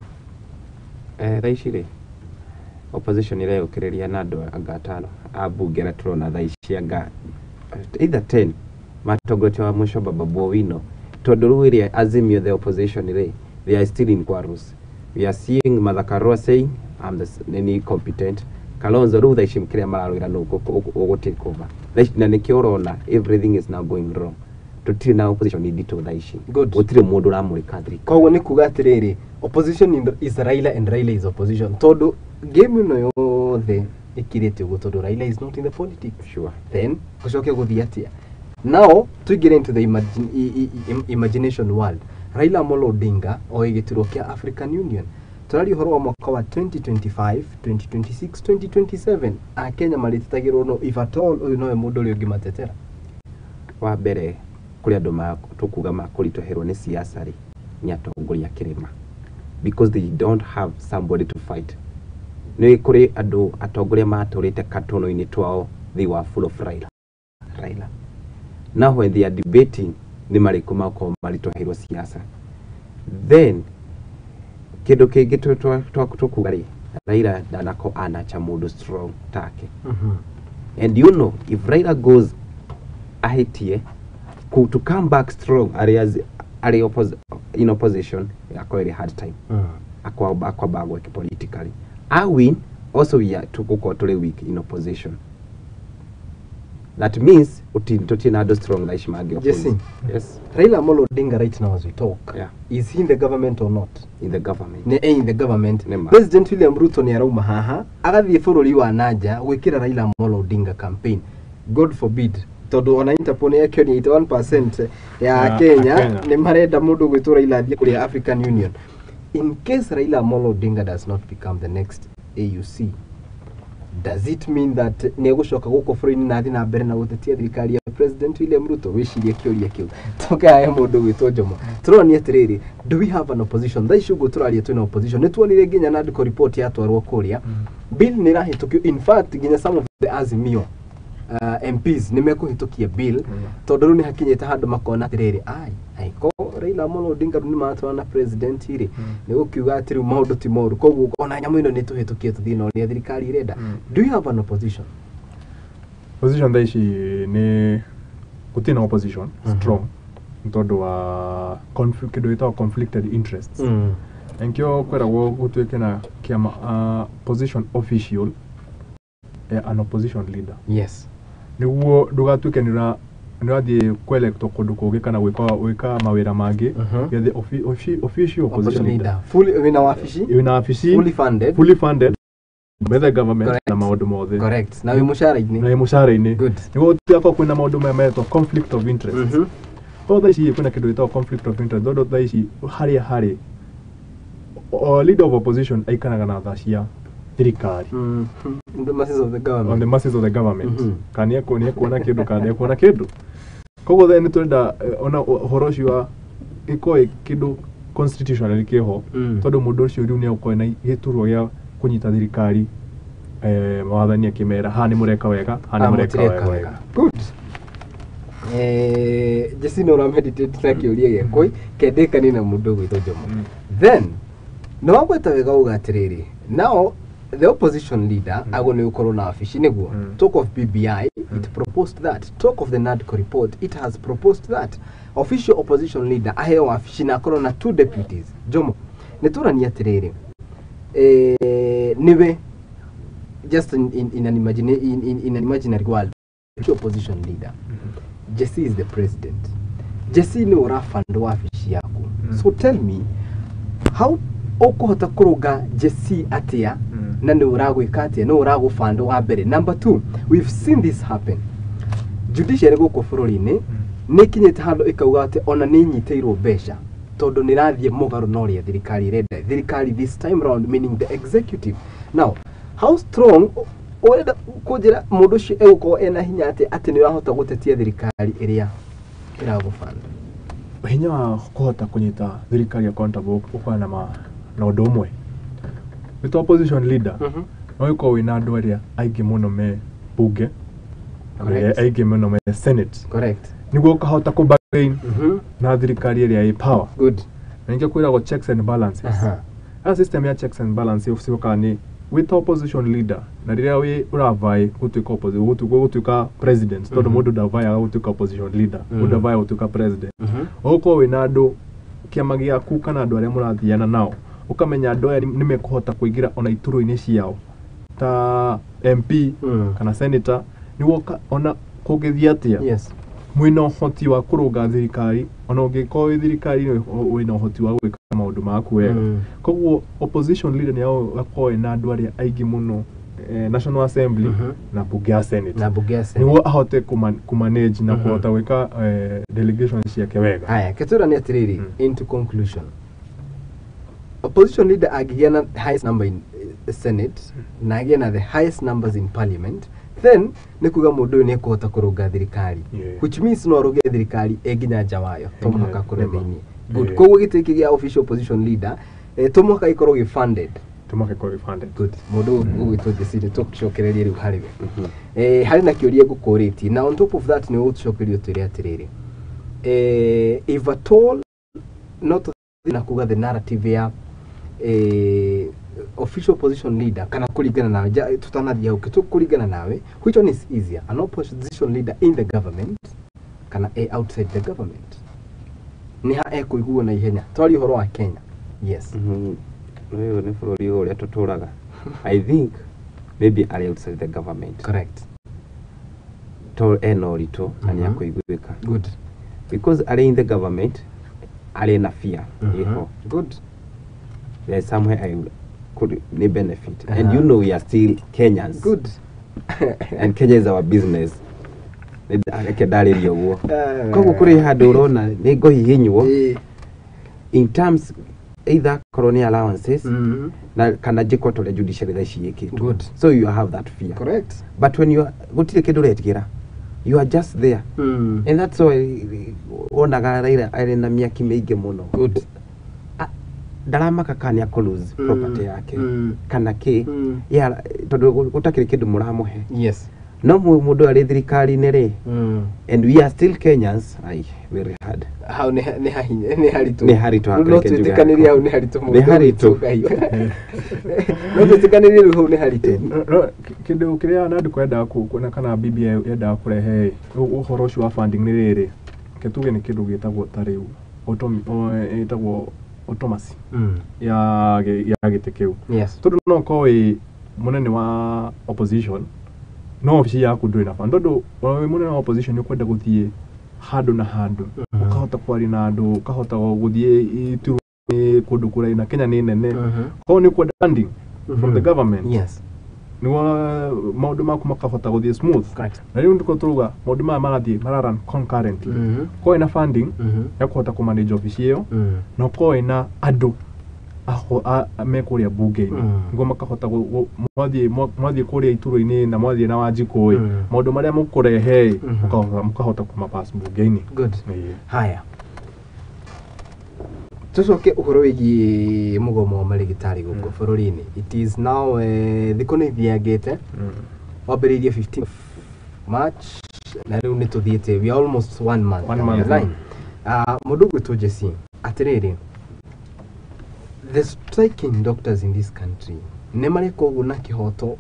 S2: Thaa ici rĩ, opposition ĩreyũkĩrĩria na andũ anga atano a mbunge arĩa tũrona thaa ici, anga either 10 matongoretio wa mũico Babu Owino, tondũ rĩu ĩrĩa Azimio, the opposition rĩ, they are still in quarrels. We are seeing Martha Karua saying I'm the nini competent. Kalonzo rĩu thaa ici kĩrĩa mararũĩra nũ ũgũ take over thaa ici, na nĩkĩo ũrona everything is now going wrong. Tũtirĩ na opposition nditũ thaa ici.
S1: Good.
S2: Gũtirĩ mũndũ ũramũrĩka thirikari.
S1: Koguo nĩ kuga atĩrĩrĩ, opposition is Raila and Raila is opposition, tondũ game ĩno yothe ĩkirĩte ũguo tondũ Raila is not in the politics. Then gũcoke gũthiĩ atĩa now? Tuingĩre into the imagination world. Raila Amolo Odinga oĩ gĩturwa kĩa African Union. Tũraria ũhoro wa mwaka wa 2025, 2026, 2027. Akenya marĩtetagĩrwo no if at all ũyũ nowe mũndũ ũrĩa ũngĩmatetera.
S2: Wa mbere, kũrĩ andũ tũkuga makũritũhĩrwo nĩ siasa rĩ, nĩ atongoria kĩrĩma, because they don't have somebody to fight. Nĩ kũrĩ andũ atongoria matũrĩte katono-inĩ twao, they were full of Raila, Raila. Now when they are debating, nĩ marĩkũ makorwo maritũhĩirwo siasa? Then kĩndũ kĩngĩ tũkuga rĩ, Raila ndanako anacha mũndũ strong take. And you know, if Raila goes ahĩtie to come back strong arĩ arĩ in opposition, akorwo ĩrĩ hard time. Akwamba gweke politically a win also, we are tũgũkorwo tũrĩ weak in opposition. That means tũtirĩ na andũ strong thaa ici mangĩ oppose.
S1: Jesse.
S2: Yes.
S1: Raila Amolo Odinga right now as we talk, is he in the government or not?
S2: In the government.
S1: Nĩ in the government.
S2: Nĩ ma.
S1: President William Ruto nĩ arauma haha agathiĩ bũrũri wa nanja gwĩkĩra Raila Amolo Odinga campaign. God forbid, tondũ ona Interpol nĩ yakĩonia 81% ya
S3: Ya
S1: Kenya
S3: Kenya.
S1: Nĩ marenda mũndũ gwĩtwo Raila athiĩ kũrĩa African Union. In case Raila Amolo Odinga does not become the next AUC, does it mean that nĩ egũcoka gũkũ bũrũri-inĩ na athiĩ na mbere na gũtetia thirikari ya President William Ruto? Wĩcirie kĩũria kĩu. Tũkahe mũndũ gwĩtwo Njomo. Tũronia atĩrĩrĩ, do we have an opposition thaa ici? Ũguo tũraria twĩna opposition? Nĩ tuonire nginya NADCO report yatwarwo kũrĩa, bill nĩ ĩrahĩtũkio. In fact, nginya some of the Azimio MPs nĩ mekũhĩtũkia bill, tondũ rĩu nĩ hakinyĩte handũ makona atĩrĩrĩ, ai aiko Raila Amolo Odinga rĩu nĩ maratwarana na president rĩ, nĩ gũkiuga atĩ rĩu maũndũ ti moru, koguo ona nyamũ ĩno nĩ tũhĩtũkie tũthiĩ na ũrĩa thirikari ĩrenda. Do you have an opposition?
S3: Opposition thaa ici nĩ gũtirĩ na opposition strong nĩ tondũ wa kĩndũ gĩtagwo conflicted interests. Na nkĩo kwĩragwo gũtuĩke na kĩama, position official ya an opposition leader, nĩguo ndũgatuĩke nĩ ũrathiĩ kwelectwo kũndũ kũngĩ kana gwĩka mawĩra mangĩ. Gethe official opposition
S1: opposition
S3: leader.
S1: Leader fully wĩna wabici.
S3: Wĩna wabici.
S1: Fully funded.
S3: Fully funded by the government.
S1: Correct.
S3: Na maũndũ mothe.
S1: Correct, na wĩ mũcara-inĩ.
S3: Na wĩ mũcara-inĩ.
S1: Good.
S3: Nĩguo gũtigakorwo kwĩna maũndũ maya metwo conflict of interest. Tondũ thaa ici kwĩna kĩndũ gĩtagwo conflict of interest, tondũ thaa ici harĩa harĩ o leader of opposition aikaraga na tha cia thirikari.
S1: The masses of the government.
S3: On the masses of the government. Kana nĩ ekuona kĩndũ kana nĩekuona kĩndũ. Koguo thaa nĩ tũrenda ona ũhoro ũcio wa ĩkorwo ĩ kĩndũ constitutionally kĩho, tondũ mũndũ ũcio rĩu nĩ egũkorwo na gĩturwa gĩa kũnyita thirikari, mawathani akĩmera haha nĩ mũreka wega, haha nĩ
S1: Ah,
S3: mũreka
S1: mũtireka
S3: wega.
S1: Wega. Good. Jesse no ũrameditate na kĩũria gĩakwa kendĩkani na mũndũ ũgwĩtwo Jomo. Then nĩ wagweta wega uga atĩrĩrĩ, now the opposition leader agwo nĩ gũkorwo na wabici nĩguo. Talk of BBI, it proposed that. Talk of the NADCO report, it has proposed that official opposition leader aheo wabici na akorwo na two deputies. Jomo, nĩ tũrania atĩrĩrĩ, niwe just in an imaginary world, opposition leader Jesse is the president. Jesse nĩ ũraband wabici yaku. So tell me how ũkũhota kũrũnga Jesse atĩa na nĩ ũragwĩka atĩa, nĩ ũragũband wa mbere. Number two, we've seen this happen. Judiciary gũkũ bũrũri-inĩ nĩ ĩkinyĩte handũ ĩkauga atĩ ona nĩ inyitĩirwo mbeca tondũ nĩ ĩrathiĩ mũgarũ na ũrĩa thirikari ĩrenda. Thirikari this time round meaning the executive. Now how strong ũrenda kũnjĩra mũndũ ũcio egũkorwo ena hinya atĩ atĩ nĩ ũrahota gũtetia thirikari ĩrĩa ĩragũbanda?
S3: Hinya wa kũhota kũnyita thirikari accountable ũkoragwo na ũndũ ũmwe. Wĩta opposition leader, no ũkorwo wĩna andũ arĩa aingĩ mũno me bunge,
S1: Correct.
S3: aingĩ mũno me senate, nĩguo ũkahota kũ bargain na thirikari ĩrĩa ĩ power. Na nĩkĩo kwĩragwo checks and balances. Aya system ya checks and balances ũcokaga nĩ wĩta opposition leader, na rĩrĩa wĩ ũravaĩ gũtuĩka gũtuĩka president, tondũ mũndũ ndavayaga gũtuĩka opposition leader, mũndũ ndavayaga gũtuĩka president. Ũgũkorwo wĩna andũ kĩama gĩaku kana andũ arĩa mũrathiana nao, ũkamenya andũ aya nĩ mekũhota kũingĩra ona iturwa-inĩ ciao. ta MP kana senator nĩguo ona kũngĩthiĩ atĩa
S1: Yes.
S3: mwĩna ũhoti wa kũrũnga thirikari ona ũngĩkorwo wĩ thirikari-inĩ wĩna ũhoti wa gwĩka maũndũ maku wega. Koguo opposition leader nĩ akorwo ena andũ arĩa aingĩ mũno National Assembly na bunge ya Senate
S1: Na bunge ya Senate.
S3: Nĩguo ahote kũmanage na kũhota gwĩka delegation ciake wega.
S1: Haya, ketura nĩ atĩrĩrĩ, into conclusion. Opposition leader angĩgĩa na highest number in Senate na agĩe na the highest numbers in parliament, then nĩ kuga mũndũ ũyũ nĩ ekũhota kũrũnga thirikari. Which means no arũnge thirikari e nginya nja wayo, to mũhaka akorwo thĩinĩ. Good. Koguo gĩtĩ gĩkĩ gĩa official opposition leader to mũhaka gĩkorwo gĩ funded.
S3: To mũhaka gĩkorwo gĩ funded.
S1: Good. Mũndũ ũgwĩtwo Jesse nĩ tũcokererie rĩu harĩ we. Harĩ na kĩũria ngũkũrĩtie na on top of that nĩ ũgũtũcokeria ũtwĩre atĩrĩrĩ, if at all not na kuga the narrative ya official opposition leader kana kũringana nawe tutanathiĩ hau kũringana nawe, which one is easier, an opposition leader in the government kana outside the government? Nĩ ha ekũiguo na ihenya? Twarie ũhoro wa Kenya. Yes.
S2: Ũyũ nĩ bũrũri ũrĩa tũtũraga. I think maybe arĩ outside the government.
S1: Correct.
S2: To ena ũritũ na nĩ akũiguĩka.
S1: Good.
S2: Because arĩ in the government arĩ na fear ĩho.
S1: Good.
S2: There is somewhere I could ni benefit. And you know we are still Kenyans.
S1: Good.
S2: And Kenya is our business. Reke ndarĩrie ũguo. Koguo kũrĩ handũ ũrona nĩ ngũhihinywo in terms either korwo nĩ allowances na kana njĩkwo ta ũrĩa judiciary thaa ici ĩkĩtwo.
S1: Good.
S2: So you have that fear.
S1: Correct.
S2: But when you are gũtirĩ kĩndũ ũretigĩra, you are just there. And that's why wonaga Raila arĩ na mĩaki mĩingĩ mũno.
S1: Good.
S2: Ndaramaka kana nĩ akũ lose property yake kana kĩ ya tondũ gũtakĩrĩ kĩndũ mũramũhe.
S1: Yes.
S2: No mũndũ arĩ thirikari-inĩ rĩ, and we are still Kenyans, ai very hard.
S1: Hau nĩ hahinya, nĩ haritũ.
S2: Nĩ haritũ.
S1: No twĩtĩkanĩrie hau nĩ haritũ.
S2: Nĩ haritũ.
S1: No twĩtĩkanĩrie rĩu hau nĩ haritũ.
S3: Kĩndũ kĩrĩa Nandiko yendaga kuona kana BBI yendaga kũrehe ũhoro ũcio wa funding nĩ rĩrĩ, reke tuge nĩ kĩndũ gĩtagwo ta rĩu ĩtagwo automacy ya gĩtĩ kĩu.
S1: Yes.
S3: Tondũ no ũkorwo wĩ mũnene wa opposition no obici yaku ndũrĩ na fund, tondũ wĩ mũnene wa opposition nĩ ũkwenda gũthiĩ handũ na handũ, ũkahota kwaria na andũ, ũkahota gũthiĩ ituru-inĩ kũndũ kũraihu, na Kenya nĩ nene. Koguo nĩ ũkwenda funding from the government.
S1: Yes.
S3: Nĩguo maũndũ maku makahota gũthiĩ smooth.
S1: Correct.
S3: Na rĩu nĩkuo tũrauga maũndũ maya marathiĩ mara run concurrently. Korwo wĩna funding ya kũhota kũmanage obici ĩyo, na ũkorwo wĩna andũ me kũrĩa bunge-inĩ nĩguo makahota mwathiĩ kũrĩa ituro-inĩ na mwathiĩ na Wanjikũ ĩ, maũndũ marĩa mũkũrehe ĩ, mũkahota kũmapass bunge-inĩ.
S1: Good. Haya, tucoke ũhoro wĩgiĩ mũgomo wa marĩgĩtarĩ gũkũ bũrũri-inĩ. It is now thikũ nĩ ithiangĩte, wambĩrĩirie 15 March na rĩu nĩ tũthiĩte, we are almost 1 month
S3: down the
S1: line. Mũndũ ũgwĩtwo Jesse, atĩrĩrĩ, the striking doctors in this country nĩ mareka ũguo na kĩhoto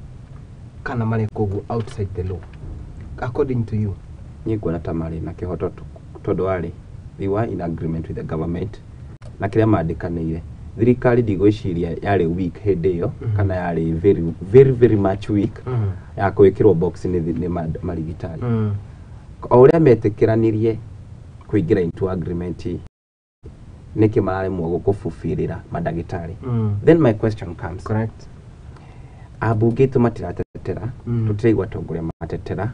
S1: kana mareka ũguo outside the law according to you?
S2: Niĩ nguona ta marĩ na kĩhoto tondũ warĩ they were in agreement with the government na kĩrĩa mandĩkanĩire. Thirikari ndigwĩciria yarĩ weak hĩndĩ ĩyo kana yarĩ very very very much weak ya gwĩkĩrwo box nĩ marigitari. O ũrĩa metĩkĩranirie kũingĩra into agreement nĩkĩ mararemwo gũkũbubĩrĩra mandagĩtarĩ. Then my question comes.
S1: Correct.
S2: Ambunge itũ matiratetera, tũtiraigua atongoria matetera.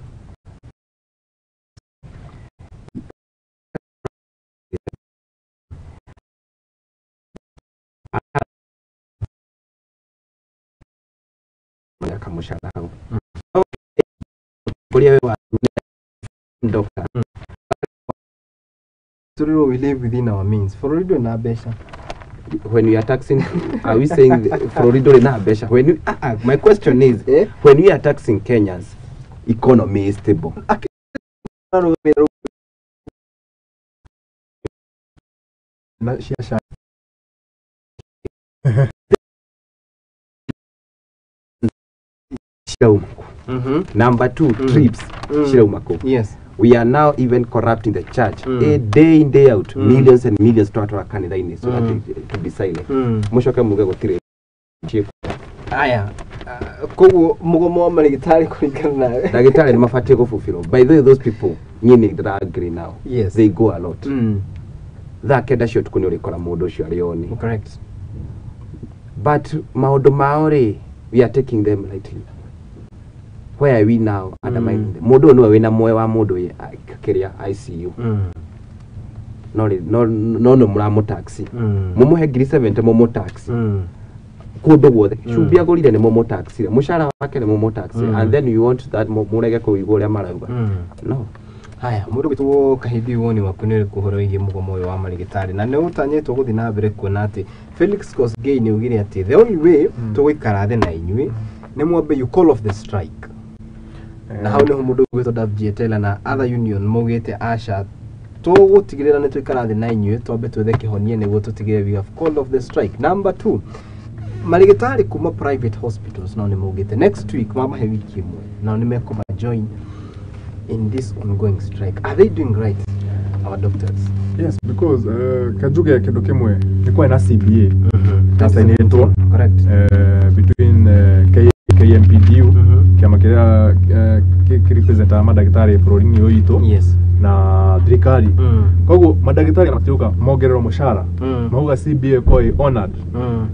S2: Kamũcara hau. Ũrĩa we wa doctor.
S1: Tũrĩrwo we live within our means. Bũrũri ndũrĩ na mbeca.
S2: When we are taxing, are we saying bũrũri ndũrĩ na mbeca? When we, my question is, when we are taxing Kenyans, economy is stable.
S3: Na ciaca
S2: cirauma kũ? Number 2, trips cirauma kũ?
S1: Yes.
S2: We are now even corrupting the church. Day in, day out, millions and millions twatwara kanitha-inĩ so that to be silent. Mũcoke muge gũtirĩ.
S1: Aya, Koguo mũgomo wa marĩgĩtarĩ kũringana nawe?
S2: Ndagĩtarĩ nĩ mabatiĩ gũbubĩrwo. By the way, those people, niĩ nĩ ndĩra agree now. They go a lot. 9:00 cia ũtukũ nĩ ũrĩkora mũndũ ũcio arĩ oni. But maũndũ mao rĩ, we are taking them lightly. Where are we now undermining them? Mũndũ ũyũ nĩwe wĩna muoyo wa mũndũ wĩ kĩrĩa ICU. No rĩ, no nĩ mũramũtaxi. Mũmũhe 70,000, mũmũtaxi. Kũndũ guothe. Cumbĩ agũrire nĩ mũmũtaxire. Mũcara wake nĩ mũmũtaxire. And then you want that mũrege kũigua ũrĩa marauga. No.
S1: Haya, mũndũ gwĩtwo Kahindi, woni waku nĩ ũrĩkũ ũhoro wĩgiĩ mũgomo ũyũ wa marĩgĩtarĩ? Na nĩ ũtanyĩtwo gũthiĩ na mbere kuona atĩ Felix Kosgei nĩ augire atĩ the only way tũgũikara thĩ na inyuĩ nĩ mwambe you call off the strike. Na hau nĩho mũndũ gwĩtwo Davji Taylor na other union maugĩte aca, tũgũtigĩrĩra nĩ tũikara thĩ na inyuĩ, twambe twethe kĩhonia nĩguo tũtigĩrĩre we have called off the strike. Number two, marĩgĩtarĩ kuma private hospitals nao nĩ maugĩte next week mamahe wiki ĩmwe, nao nĩ mekũma join in this ongoing strike. Are they doing right, our doctors?
S3: Yes, because kanjuge kindu kimwe, nĩ kwarĩ na CBA yasainĩtwo between KMPDU, kĩama kĩrĩa kĩrepresentaga mandagĩtarĩ bũrũri-inĩ ũyũ witũ, na thirikari. Koguo mandagĩtarĩ matiuga mongererwo mũcara, mauga CBA ĩkorwo ĩ honored,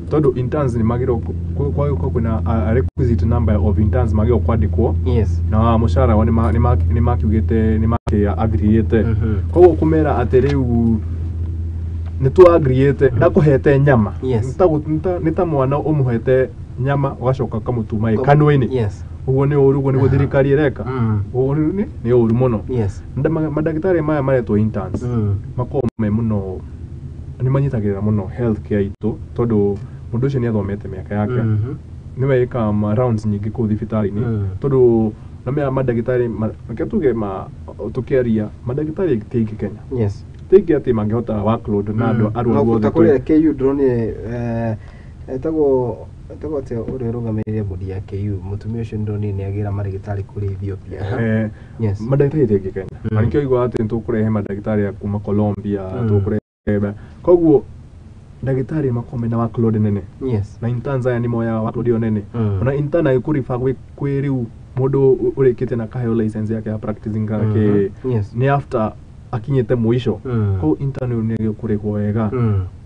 S3: tondũ interns nĩ magĩrĩirwo kwagĩrĩirwo kwĩna a requisite number of interns magĩrĩirwo kwandĩkwo, na mũcara wao nĩ makiugĩte nĩ makĩagriĩte. Koguo kũmera atĩ rĩu nĩ tũagriĩte, ndakũhete nyama, nĩ ta mwana ũmũhete nyama ũgacoka ũkamũtuma ĩ kanua-inĩ. Ũguo nĩ ũru, ũguo nĩguo thirikari ĩreka. Ũguo nĩ ũru mũno. Mandagĩtarĩ maya maretwo interns makoragwo me mũno nĩ manyitagĩrĩra mũno health care itũ, tondũ mũndũ ũcio nĩ athomete mĩaka yake, nĩwe ĩkaga ma rounds nyingĩ kũu thibitarĩ-inĩ, tondũ namenya mandagĩtarĩ reke tuge ma tũkĩaria mandagĩtarĩ ti aingĩ Kenya, ti aingĩ atĩ mangĩhota workload na andũ arwaru othe.
S1: Ta kũrĩa KU ndĩronire, etagwo atĩa ũrĩa ũrũgamĩrĩire bodi ya KU, mũtumia ũcio, ndĩronire nĩ agĩra marĩgĩtarĩ kũrĩa Ethiopia.
S3: Mandagĩtarĩ ti aingĩ Kenya, na nĩkĩo ũiguaga atĩ nĩtũkũrehe mandagĩtarĩ a kuma Colombia, tũkũrehe. Koguo ndagĩtarĩ makoragwo mena workload nene, na interns aya nĩ moyaga workload ĩyo nene. Ona intern agĩkũriba kwĩ rĩu mũndũ ũrĩkĩtie na akaheo license yake ya practicing kana kĩ, nĩ after akinyĩte mũico. Koguo intern ũyũ nĩ agĩrĩirwo kũrĩhwo wega.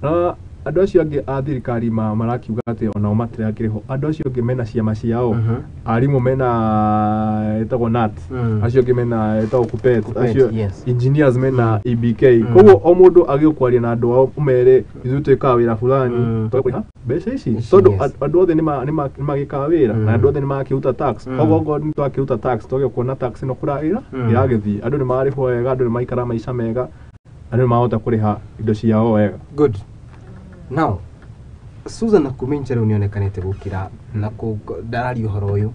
S3: Na andũ acio angĩ a thirikari marakiuga atĩ onao matirakĩrĩhwo. Andũ acio angĩ mena ciama ciao. Arimũ mena ĩtagwo KNUT, acio angĩ mena ĩtagwo KUPPET,
S1: KUPPET,
S3: acio engineers mena EBK. Koguo o mũndũ agĩũka kwaria na andũ ao, ũmere ithuĩ twĩkaga wĩra fulani, tũkũrĩha mbeca ici, tondũ andũ othe nĩmagĩkaga wĩra, na andũ othe nĩmarakĩruta tax. Koguo okorwo nĩtwakĩruta tax, twagĩrĩirwo kuona tax ĩno kũrĩa ĩragĩthiĩ, andũ nĩmararĩhwo wega, andũ nĩmaikara maica mega, andũ nĩmarahota kũrĩha indo ciao wega.
S1: Good. Now, Susan Nakumincha rĩu nĩonekanĩte gũkira na ndararia ũhoro ũyũ.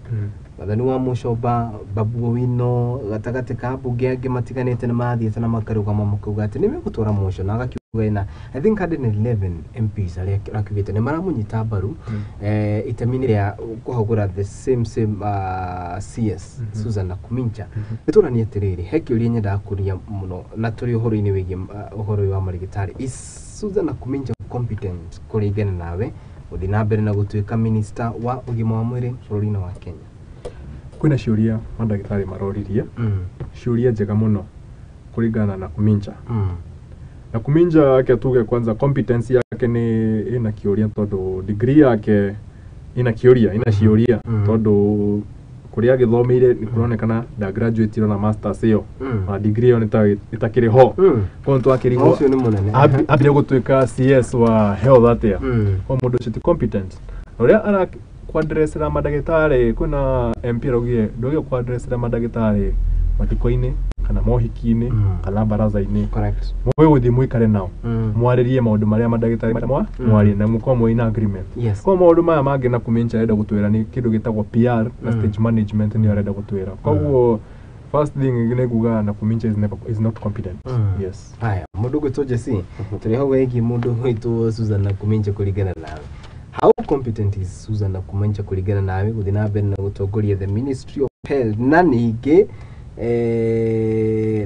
S1: Wathani wa Mũcomba, Babu Owino, gatagatĩ ka mbunge angĩ matiganĩte nĩ mathiĩte na makarũgama makauga atĩ nĩ megũtwara motion, na agakiuga ena I think 111 MPs arĩa arakiugĩte nĩ maramũnyita mbaru itemi-inĩ rĩa kũhagũra the same CS Susan Nakumincha. Nĩ tũranie atĩrĩrĩ, he kĩũria nyendaga kũria mũno na tũrĩ ũhoro-inĩ wĩgiĩ ũhoro ũyũ wa marĩgĩtarĩ. Is Susan Nakumincha competent kũringana nawe gũthiĩ na mbere na gũtuĩka minister wa ũgima wa mwĩrĩ bũrũri-inĩ wa Kenya?
S3: Kwĩna ciũria mandagĩtarĩ maroririe, ciũria njega mũno kũringana na Nakumincha. Nakumincha yake, tuge kwanza competence yake nĩ ĩna kĩũria, tondũ degree yake ĩna kĩũria, ĩna ciũria, tondũ kũrĩa agĩthomeire nĩ kũronekana nda graduate na masters ĩyo, na degree ĩyo nĩ ĩtakĩrĩ ho. Koguo nĩtwakĩrigwo
S1: Ũcio nĩ mũnene.
S3: Ambire gũtuĩka CS wa health atĩa? Koguo mũndũ ũcio ti competent. Na ũrĩa ara kwadresera mandagĩtarĩ, kwĩna MP araugire ndũgĩrĩirwo kwadresera mandagĩtarĩ mathiko-inĩ kana mohiki-inĩ kana baraza-inĩ. Mũgĩ gũthiĩ mũikare nao, mwarĩrie maũndũ marĩa mandagĩtarĩ mwarie na mũkorwo mwĩ in agreement. Koguo maũndũ maya mangĩ Nakumincha arenda gũtwĩra nĩ kĩndũ gĩtagwo PR na stage management, nĩyo arenda gũtwĩra. Koguo first thing nĩ kuga Nakumincha is never, is not competent. Yes.
S1: Haya, mũndũ gwĩtwo Jesse, tũrĩ hau wĩgiĩ mũndũ gwĩtwo Susan Nakumincha. Kũringana nawe, how competent is Susan Nakumincha kũringana nawe gũthiĩ na mbere na gũtongoria the Ministry of Health? Na ningĩ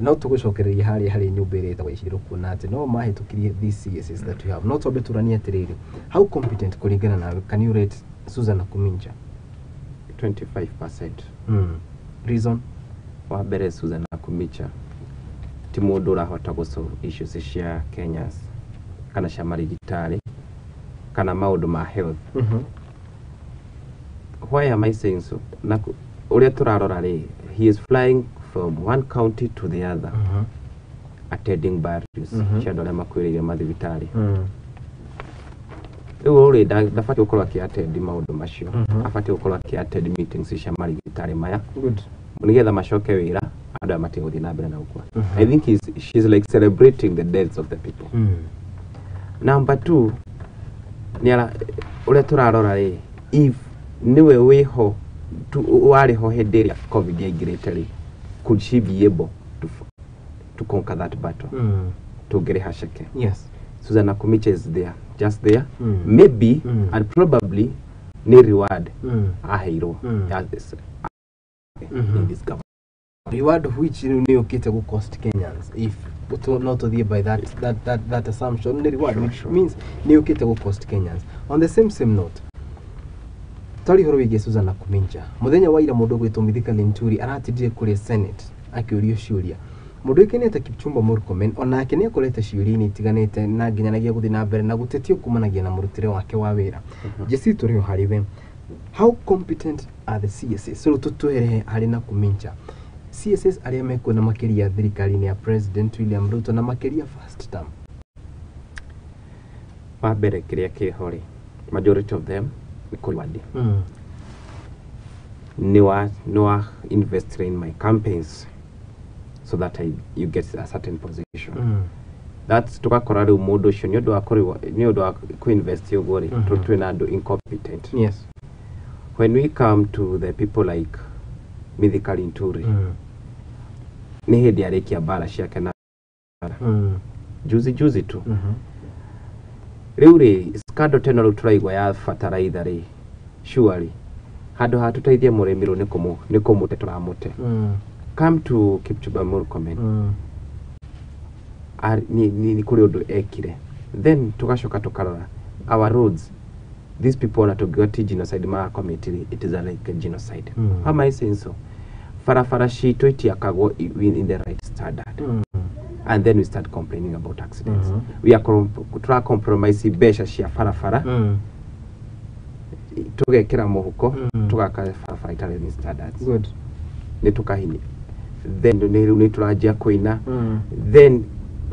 S1: no tũgũcokereria harĩa harĩ nyũmba ĩrĩa ĩtagwo Icirũ, kuona atĩ no mahĩtũkirie these CSs that we have. No twambe tũranie atĩrĩrĩ, how competent kũringana nawe can you rate Susan Nakumincha?
S2: 25%.
S1: Reason?
S2: Wa mbere, Susan Nakhumicha ti mũndũ ũrahota gũ solve issues cia Kenyans kana cia marigitari kana maũndũ ma health. Why am I saying so? Na ũrĩa tũrarora rĩ, he is flying from one county to the other, attending burials cia andũ arĩa makuĩrĩire mathibitarĩ. Rĩu rĩ, ndabatiĩ gũkorwo akĩ-attend maũndũ macio. Abatiĩ gũkorwo akĩ-attend meetings cia marigitari maya nĩgetha macoke wĩra, andũ aya matige gũthiĩ na mbere na gũkua. I think she's like celebrating the deaths of the people. Number two, nĩ ũrĩa tũrarora rĩ, if nĩwe wĩho warĩ ho hĩndĩ ĩrĩa COVID yaingĩrĩte rĩ, could she be able to conquer that battle? Tũngĩrĩha ceke. Susan Nakhumicha is there, just there. Maybe and probably nĩ reward aheirwo in this government.
S1: Reward which rĩu nĩ yũkĩte gũ cost Kenyans, if no tũthiĩ by that assumption, nĩ reward which means nĩ yũkĩte gũ cost Kenyans. On the same note, twari ũhoro wĩgiĩ Susan Nakhumicha, mũthenya wa ira mũndũ ũgwĩtwo Mithika Linturi aratindire kũrĩa Senate akĩũrio ciũria. Mũndũ ũĩkaine Kipchumba Murkomen onake nĩ akorete ciũria-inĩ itiganĩte na nginyanagia gũthiĩ na mbere na gũtetio kumanagia na mũrutĩre wake wa wĩra. Jesse, tũrĩ o harĩ we, how competent are the CSS? So tũtwerehe harĩ Nakhumicha, CSS arĩa mekuona makĩria thirikari-inĩ ya President William Ruto na makĩria first term.
S2: Wa mbere, kĩrĩa kĩho rĩ, majority of them nĩ kũreward. Nĩ wa invest in my campaigns so that you get a certain position. That's tũgakora rĩu mũndũ ũcio nĩ ũndũ wa kũrĩwa, nĩ ũndũ wa kũinvest ũguo rĩ, twĩna andũ incompetent. When we come to the people like Mithika Linturi, nĩ hĩndĩ arĩkia mbara ciake na juzi juzi tu. Rĩu rĩ, scandal teno rĩu tũraigua ya bataraitha rĩ, surely handũ ha tũteithie mũrĩmi rĩu nĩ kũmũte tũramũte. Come to Kipchumba Murkomen, nĩ kũrĩ ũndũ ekire. Then tũgacoka tũkarora our roads. These people, ona tũngiuga ti genocide maracommit rĩ, it is a like a genocide. How am I saying so? Barabara citũ itiakagwo in the right standard, and then we start complaining about accidents. We are tura compromise mbeca cia barabara, tũgekĩra mũhuko, tũgaka barabara itarĩ in standards. Nĩ tũkahinya, then nĩ rĩu nĩ tũranjia kũina. Then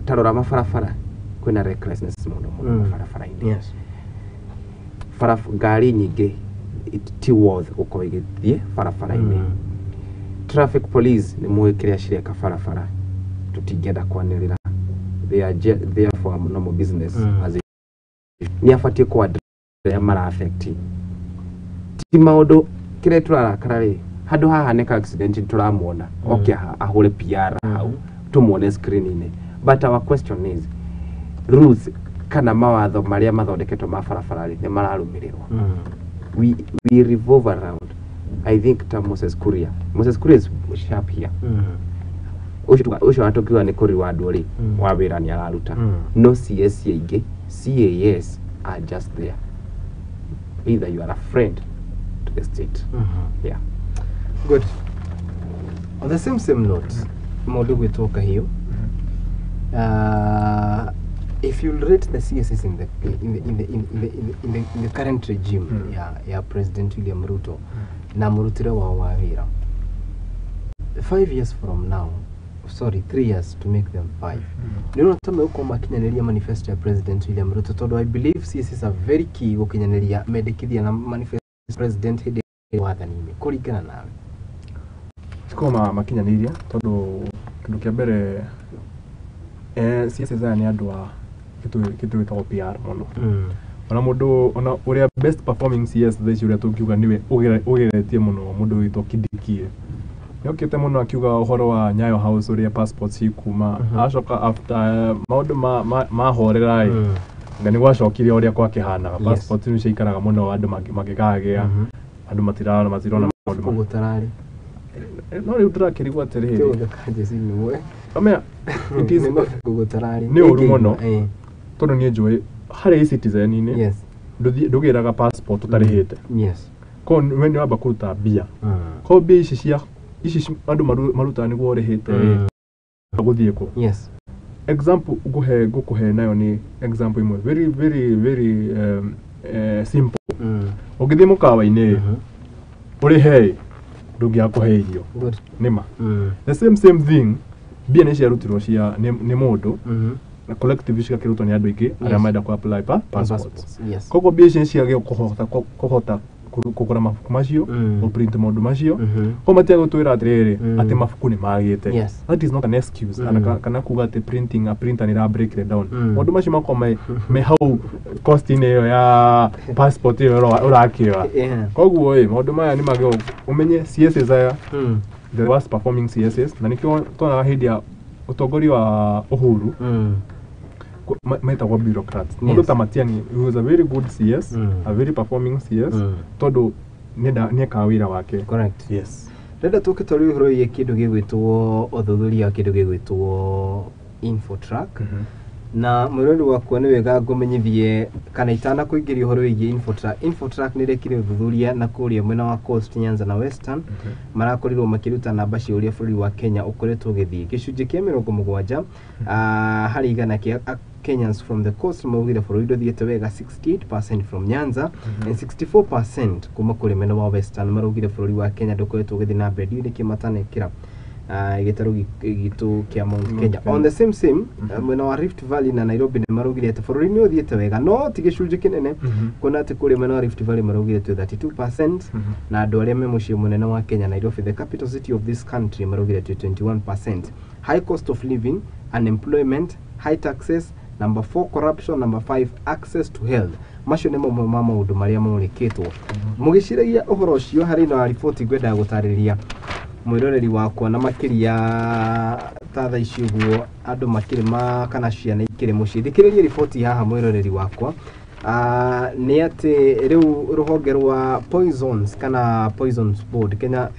S2: tarora mabarabara, kwĩna recklessness mũno mũno mabarabara-inĩ. Ngari nyingĩ ti worth gũkorwo igĩthiĩ barabara-inĩ. Traffic police nĩ mũĩ kĩrĩa cireka barabara, tũtingĩenda kwanĩrĩra. They are there for a normal business. As it nĩ abatiĩ kwa arĩa mara affect ti maũndũ kĩrĩa tũrarakara rĩ, handũ haha nĩ ka accident tũramuona oke ahũre PR hau, tũmuone screen-inĩ. But our question is, rules kana mawatho marĩa mathondeketwo ma barabara rĩ, nĩ mararũmĩrĩrwo? We revolve around, I think, ta Moses Kuria. Moses Kuria is sharp here. Ũcio watũkiuga nĩ kũrewardwo rĩ, wa wĩra nĩ araruta. No CS aingĩ, CAS are just there. Either you are a friend to the state. Yeah.
S1: Good. On the same note, mũndũ gwĩtwo Kahiũ, if you rate the CSS in the current regime ya President William Ruto na mũrutĩre wao wa wĩra, 5 years from now, sorry, 3 years to make them 5, nĩ ũrona ta megũkorwo makinyanĩria manifesto ya President William Ruto? Tondũ I believe CSS are very key gũkinyanĩria mendekithia na manifesto ya President hĩndĩ ya wathani-inĩ. Kũringana nawe?
S3: Cikorwo makinyanĩirie, tondũ kĩndũ kĩa mbere, CSS aya nĩ andũ a kĩndũ gĩtagwo PR mũno. Ona mũndũ ona ũrĩa best performing CS thaa ici, ũrĩa tũngiuga nĩwe ũgeretie mũno, mũndũ wĩtwo Kindiki, nĩokĩte mũno akiuga ũhoro wa Nyayo House, ũrĩa passport cikuma. Acoka after maũndũ mahorera ĩ, nga nĩ gwacokire ũrĩa gwakĩhanaga. Passport nĩ ciaikaraga mũno andũ mangĩkagĩa, andũ matirona maũndũ
S1: Kũgũtararĩ.
S3: No rĩu ndĩrakĩrigwo atĩrĩrĩ,
S1: Kĩgũtheka Jesse nĩwe.
S3: Amenya, it is
S1: Kũgũtararĩ.
S3: Nĩ ũru mũno. Tondũ niĩ njũĩ harĩ e-citizen-inĩ, ndũgĩraga passport ũtarĩhĩte. Ko we nĩ wamba kũruta mbia, ko mbia ici cia ici andũ marutaga nĩguo ũrĩhĩte rĩ, gũthiĩ kũ? Example ngũkũhe nayo nĩ example ĩmwe very very very simple. Ũngĩthiĩ mũkawa-inĩ rĩ, ũrĩhe, ndũngĩaga kũhe irio. Nĩma the same thing, mbia nĩ ciarutirwo cia nĩ mũndũ na collective cigakĩrutwo nĩ andũ aingĩ arĩa marenda ku apply passports.
S1: Passports.
S3: Koguo mbia ici nĩ ciagĩa kũhota kũgũra mabuku macio, gũprint maũndũ macio. Ko matiga gũtwĩra atĩrĩrĩ atĩ mabuku nĩ magĩte. That is not an excuse. Kana kuga atĩ printing, a printer nĩ ĩra break it down. Maũndũ macio makorwo me hau cost-inĩ ĩyo ya passport ĩyo ũrakĩoya. Koguo ĩ maũndũ maya nĩ magĩrĩirwo ũmenye CSS aya, the worst performing CSS, na nĩkĩo twonaga hĩndĩ ya ũtongoria wa Uhuru metagwo bureaucrats. Mũndũ ta Matiang'i, he was a very good CS, a very performing CS, tondũ nĩekaga wĩra wake.
S1: Correct.
S3: Yes.
S1: Renda tũke twarĩ ũhoro wĩgiĩ kĩndũ gĩgwĩtwo ũthuthuria wa kĩndũ gĩgwĩtwo Infotrack. Na mwĩrori wakwa, nĩ wega ngũmenyithie kana itanakũingĩria ũhoro wĩgiĩ Infotrack. Infotrack nĩ ĩrekire ũthuthuria na kũrĩa mwena wa Coast, Nyanza na Western. Marakorirwo makĩruta namba cia ũrĩa bũrũri wa Kenya ũkoretwo ũgĩthiĩ. Gĩcunjĩ kĩa 70 harĩ igana kĩa Kenyans from the coast maugire bũrũri ndũthiĩte wega, 68% from Nyanza and 64% kuma kũrĩ mwena wa Western maraugire bũrũri wa Kenya ndũkoretwo ũgĩthiĩ na mbere. Ndiũĩ nĩkĩ matanekĩra gĩtarũ gitũ kĩa Mount
S3: Mount
S1: Kenya.
S3: Kenya.
S1: On the same mwena wa Rift Valley na Nairobi nĩ maraugire atĩ bũrũri nĩ ũthiĩte wega no ti gĩcunjĩ kĩnene, kuona atĩ kũrĩa mwena wa Rift Valley maraugire twĩ 32%, na andũ arĩa me mũciĩ mũnene wa Kenya, Nairobi, the capital city of this country, maraugire twĩ 21%. High cost of living, unemployment, high taxes, number 4 corruption, number 5 access to health. Macio nĩ mamwe ma maũndũ marĩa moneketwo. Mũgĩciragia ũhoro ũcio, harĩ na riboti ngwendaga gũtarĩria mwĩroreri wakwa, na makĩria ta thaa ici ũguo andũ makĩrĩ ma kana ciana ikĩrĩ mũciĩ. Thikĩrĩria riboti haha, mwĩroreri wakwa. Nĩ atĩ rĩu rũhonge rwa poisons kana Poisons Board Kenya,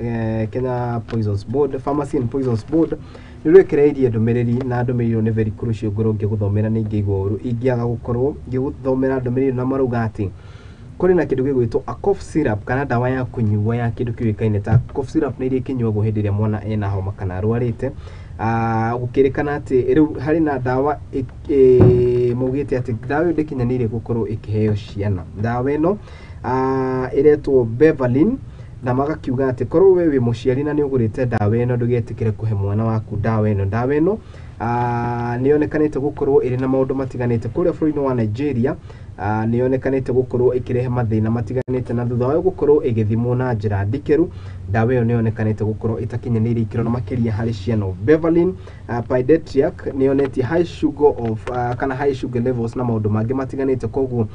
S1: Kenya Poisons Board, Pharmacy and Poisons Board nĩ rwekereirie ndũmĩrĩri, na ndũmĩrĩri ĩyo nĩ very crucial. Ngorwo ngĩgũthomera nĩ ingĩigua ũru ingĩaga gũkorwo ngĩgũthomera ndũmĩrĩri ĩno, na marauga atĩ kũrĩ na kĩndũ gĩgwĩtwo a cough syrup kana ndawa ya kũnyuo ya kĩndũ kĩũĩkaine ta cough syrup, nĩ iria ikĩnyuagwo hĩndĩ ĩrĩa mwana ena homa kana arwarĩte. Gũkĩrĩkana atĩ rĩu harĩ na ndawa maugĩte atĩ ndawa ĩyo ndĩkinyanĩire gũkorwo ĩkĩheo ciana. Ndawa ĩno ĩretwo Beverlin, na magakiuga atĩ korwo we wĩ mũciari na nĩ ũgũrĩte ndawa ĩno, ndũgetĩkĩre kũhe mwana waku ndawa ĩno. Ndawa ĩno nĩ yonekanĩte gũkorwo ĩrĩ na maũndũ matiganĩte kũrĩa bũrũri-inĩ wa Nigeria. Nĩ yonekanĩte gũkorwo ĩkĩrehe mathĩna matiganĩte, na thutha wayo gũkorwo ĩgĩthimwo na njĩra ndikĩru, ndawa ĩyo nĩ yonekanĩte gũkorwo ĩtakinyanĩirie ikĩro na makĩria harĩ ciana. Beverlin pediatric nĩ yonetie high sugar of kana high sugar levels na maũndũ mangĩ matiganĩte. Koguo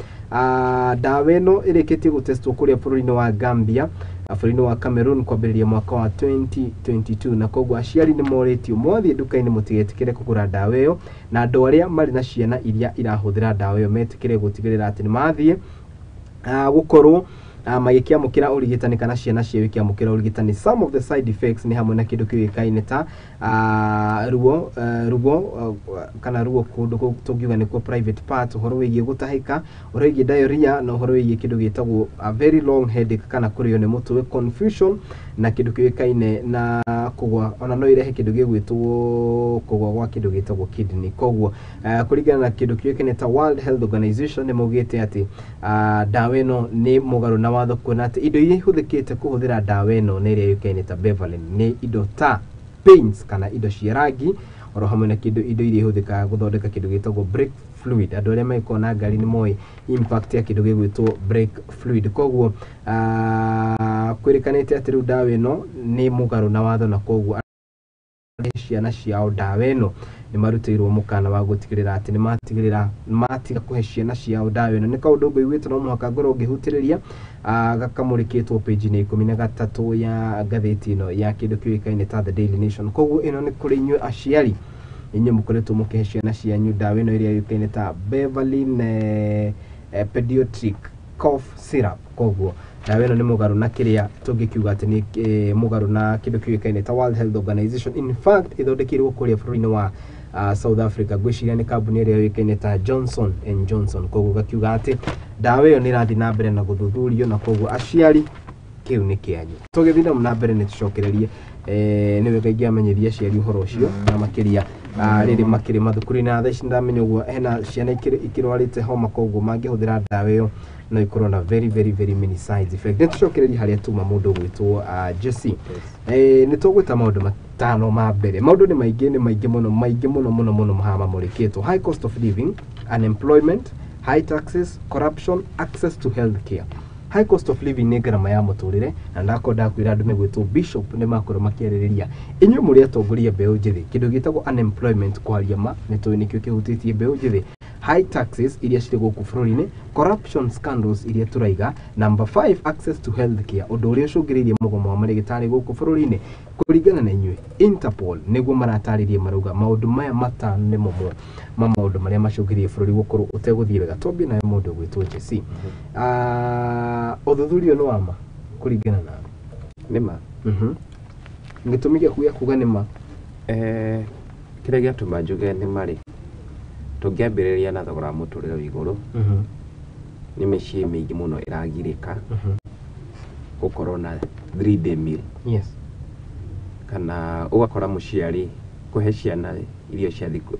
S1: ndawa ĩno ĩrĩkĩtie gũtestwo kũrĩa bũrũri-inĩ wa Gambia, bũrũri-inĩ wa Cameroon kwambĩrĩria mwaka wa 2022, na koguo aciari nĩ morĩtio mwathiĩ nduka-inĩ mũtigetĩkĩre kũgũra ndawa ĩyo, na andũ arĩa marĩ na ciana iria irahũthĩra ndawa ĩyo metĩkĩre gũtigĩrĩra atĩ nĩ mathiĩ gũkorwo magĩkĩamũkĩra ũrigitani kana ciana ciao ikĩamũkĩra ũrigitani. Some of the side effects nĩ hamwe na kĩndũ kĩũĩkaine ta ruo kana ruo kũndũ tũngiuga nĩkuo private part, ũhoro wĩgiĩ gũtahĩka, ũhoro wĩgiĩ diarrhea, na ũhoro wĩgiĩ kĩndũ gĩtagwo a very long headache kana kũrĩo nĩ mũtwe, confusion, na kĩndũ kĩũĩkaine na kũgwa. Ona no irehe kĩndũ gĩgwĩtwo kũgwa gwa kĩndũ gĩtagwo kidney. Koguo kũringana na kĩndũ kĩũĩkaine ta World Health Organization, nĩ maugĩte atĩ ndawa ĩno nĩ mũgarũ na watho, kuona atĩ indo iria ihũthĩkĩte kũhũthĩra ndawa ĩno na ĩrĩa yũĩkaine ta Beverlin nĩ indo ta paints kana indo cia rangi, oro hamwe na kĩndũ indo iria ihũthĩkaga gũthondeka kĩndũ gĩtagwo brake fluid. Andũ arĩa magĩkorwo na ngari nĩ moĩ impact ya kĩndũ gĩgwĩtwo brake fluid. Koguo kwĩrĩkanĩte atĩ rĩu ndawa ĩno nĩ mũgarũ na watho, na koguo ciana ciao ndawa ĩno nĩ marutĩirwo mũkana wa gũtigĩrĩra atĩ nĩ matigĩrĩra matiga kũhe ciana ciao ndawa ĩno. Nĩ kaũndũ ngũiguĩte no mũhaka ngorwo ngĩhutĩrĩria, gakamũrĩkĩtwo page-inĩ 13 ya ngathĩti ĩno ya kĩndũ kĩũĩkaine ta The Daily Nation. Koguo ĩno nĩ kũrĩ inyuĩ aciari, inyuĩ mũkoretwo mũkĩhe ciana cianyu ndawa ĩno ĩrĩa yũĩkaine ta Beverlin pediatric cough syrup. Koguo ndawa ĩno nĩ mũgarũ na kĩrĩa tũngĩkiuga atĩ nĩ mũgarũ na kĩndũ kĩũĩkaine ta World Health Organization. In fact, ĩthondekeirwo kũrĩa bũrũri-inĩ wa South Africa, ngwĩciria nĩ kambuni ĩrĩa yũĩkaine ta Johnson and Johnson. Koguo gakiuga atĩ ndawa ĩyo nĩ ĩrathiĩ na mbere na gũthuthurio, na koguo aciari Kĩu nĩ kĩanyu. Tũgĩthiĩ na mbere nĩ tũcokererie, nĩ wega ingĩamenyithia aciari ũhoro ũcio, na makĩria rĩrĩ makĩrĩ mathukuru-inĩ. Na thaa ici ndamenya ũguo hena ciana ikĩrwarĩte homa, koguo mangĩhũthĩra ndawa ĩyo no ikorwo na very very very many side effect. Nĩ tũcokererie harĩa tuma mũndũ ũgwĩtwo Jesse. Nĩ tũgwĩta maũndũ matano ma mbere. Maũndũ nĩ maingĩ, nĩ maingĩ mũno, maingĩ mũno mũno mũno maha mamũrĩkĩtwo: high cost of living, unemployment, high taxes, corruption, access to health care. High cost of living nĩ ngarama ya mũtũrĩre, na ndakorwo ndakwĩra andũ megwĩtwo bishop nĩ makorwo makĩarĩrĩria. Inyuĩ mũrĩ atongoria mbeũ njĩthĩ, kĩndũ gĩtagwo unemployment, kwaria ma nĩ tũĩ nĩkĩo kĩhutĩtie mbeũ njĩthĩ, high taxes iria cirĩ gũkũ bũrũri-inĩ, corruption scandals iria tũraiga, number 5, access to health care, ũndũ ũrĩa ũcũngĩrĩirie mũgomo wa marĩgĩtarĩ gũkũ bũrũri-inĩ. Kũringana na inyuĩ, Interpol nĩguo maratarĩrie, marauga maũndũ maya matano nĩ mamwe ma maũndũ marĩa macũngĩrĩirie bũrũri gũkorwo ũtegũthiĩ wega. Twambie nawe mũndũ ũgwĩtwo Jesse. Ũthuthuria ũyũ nĩ wa ma kũringana nawe?
S2: Nĩ ma.
S1: Gĩtũmi gĩaku gĩa kuga nĩ ma?
S2: Kĩrĩa gĩatũma njuge nĩ marĩ, tũngĩambĩrĩria na thogora wa mũtũrĩre wĩ igũrũ, nĩ mĩciĩ mĩingĩ mũno ĩragirĩka gũkorwo na 3 day meal, kana ũgakora mũciari kũhe ciana irio cia thikũ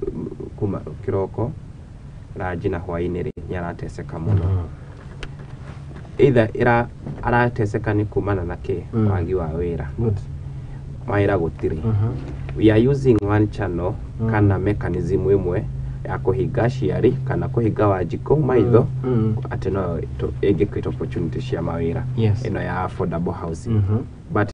S2: kuma kĩroko, ranji na hwaĩ-inĩ rĩ, nĩ arateseka mũno. Either ĩra arateseka nĩ kumana na kĩ? Wagi wa wĩra. Mawĩra gũtirĩ. We are using one channel kana mechanism ĩmwe ya kũhinga aciari kana kũhinga Wanjikũ maitho atĩ no ĩngĩ create opportunity cia mawĩra, ĩno ya affordable housing, but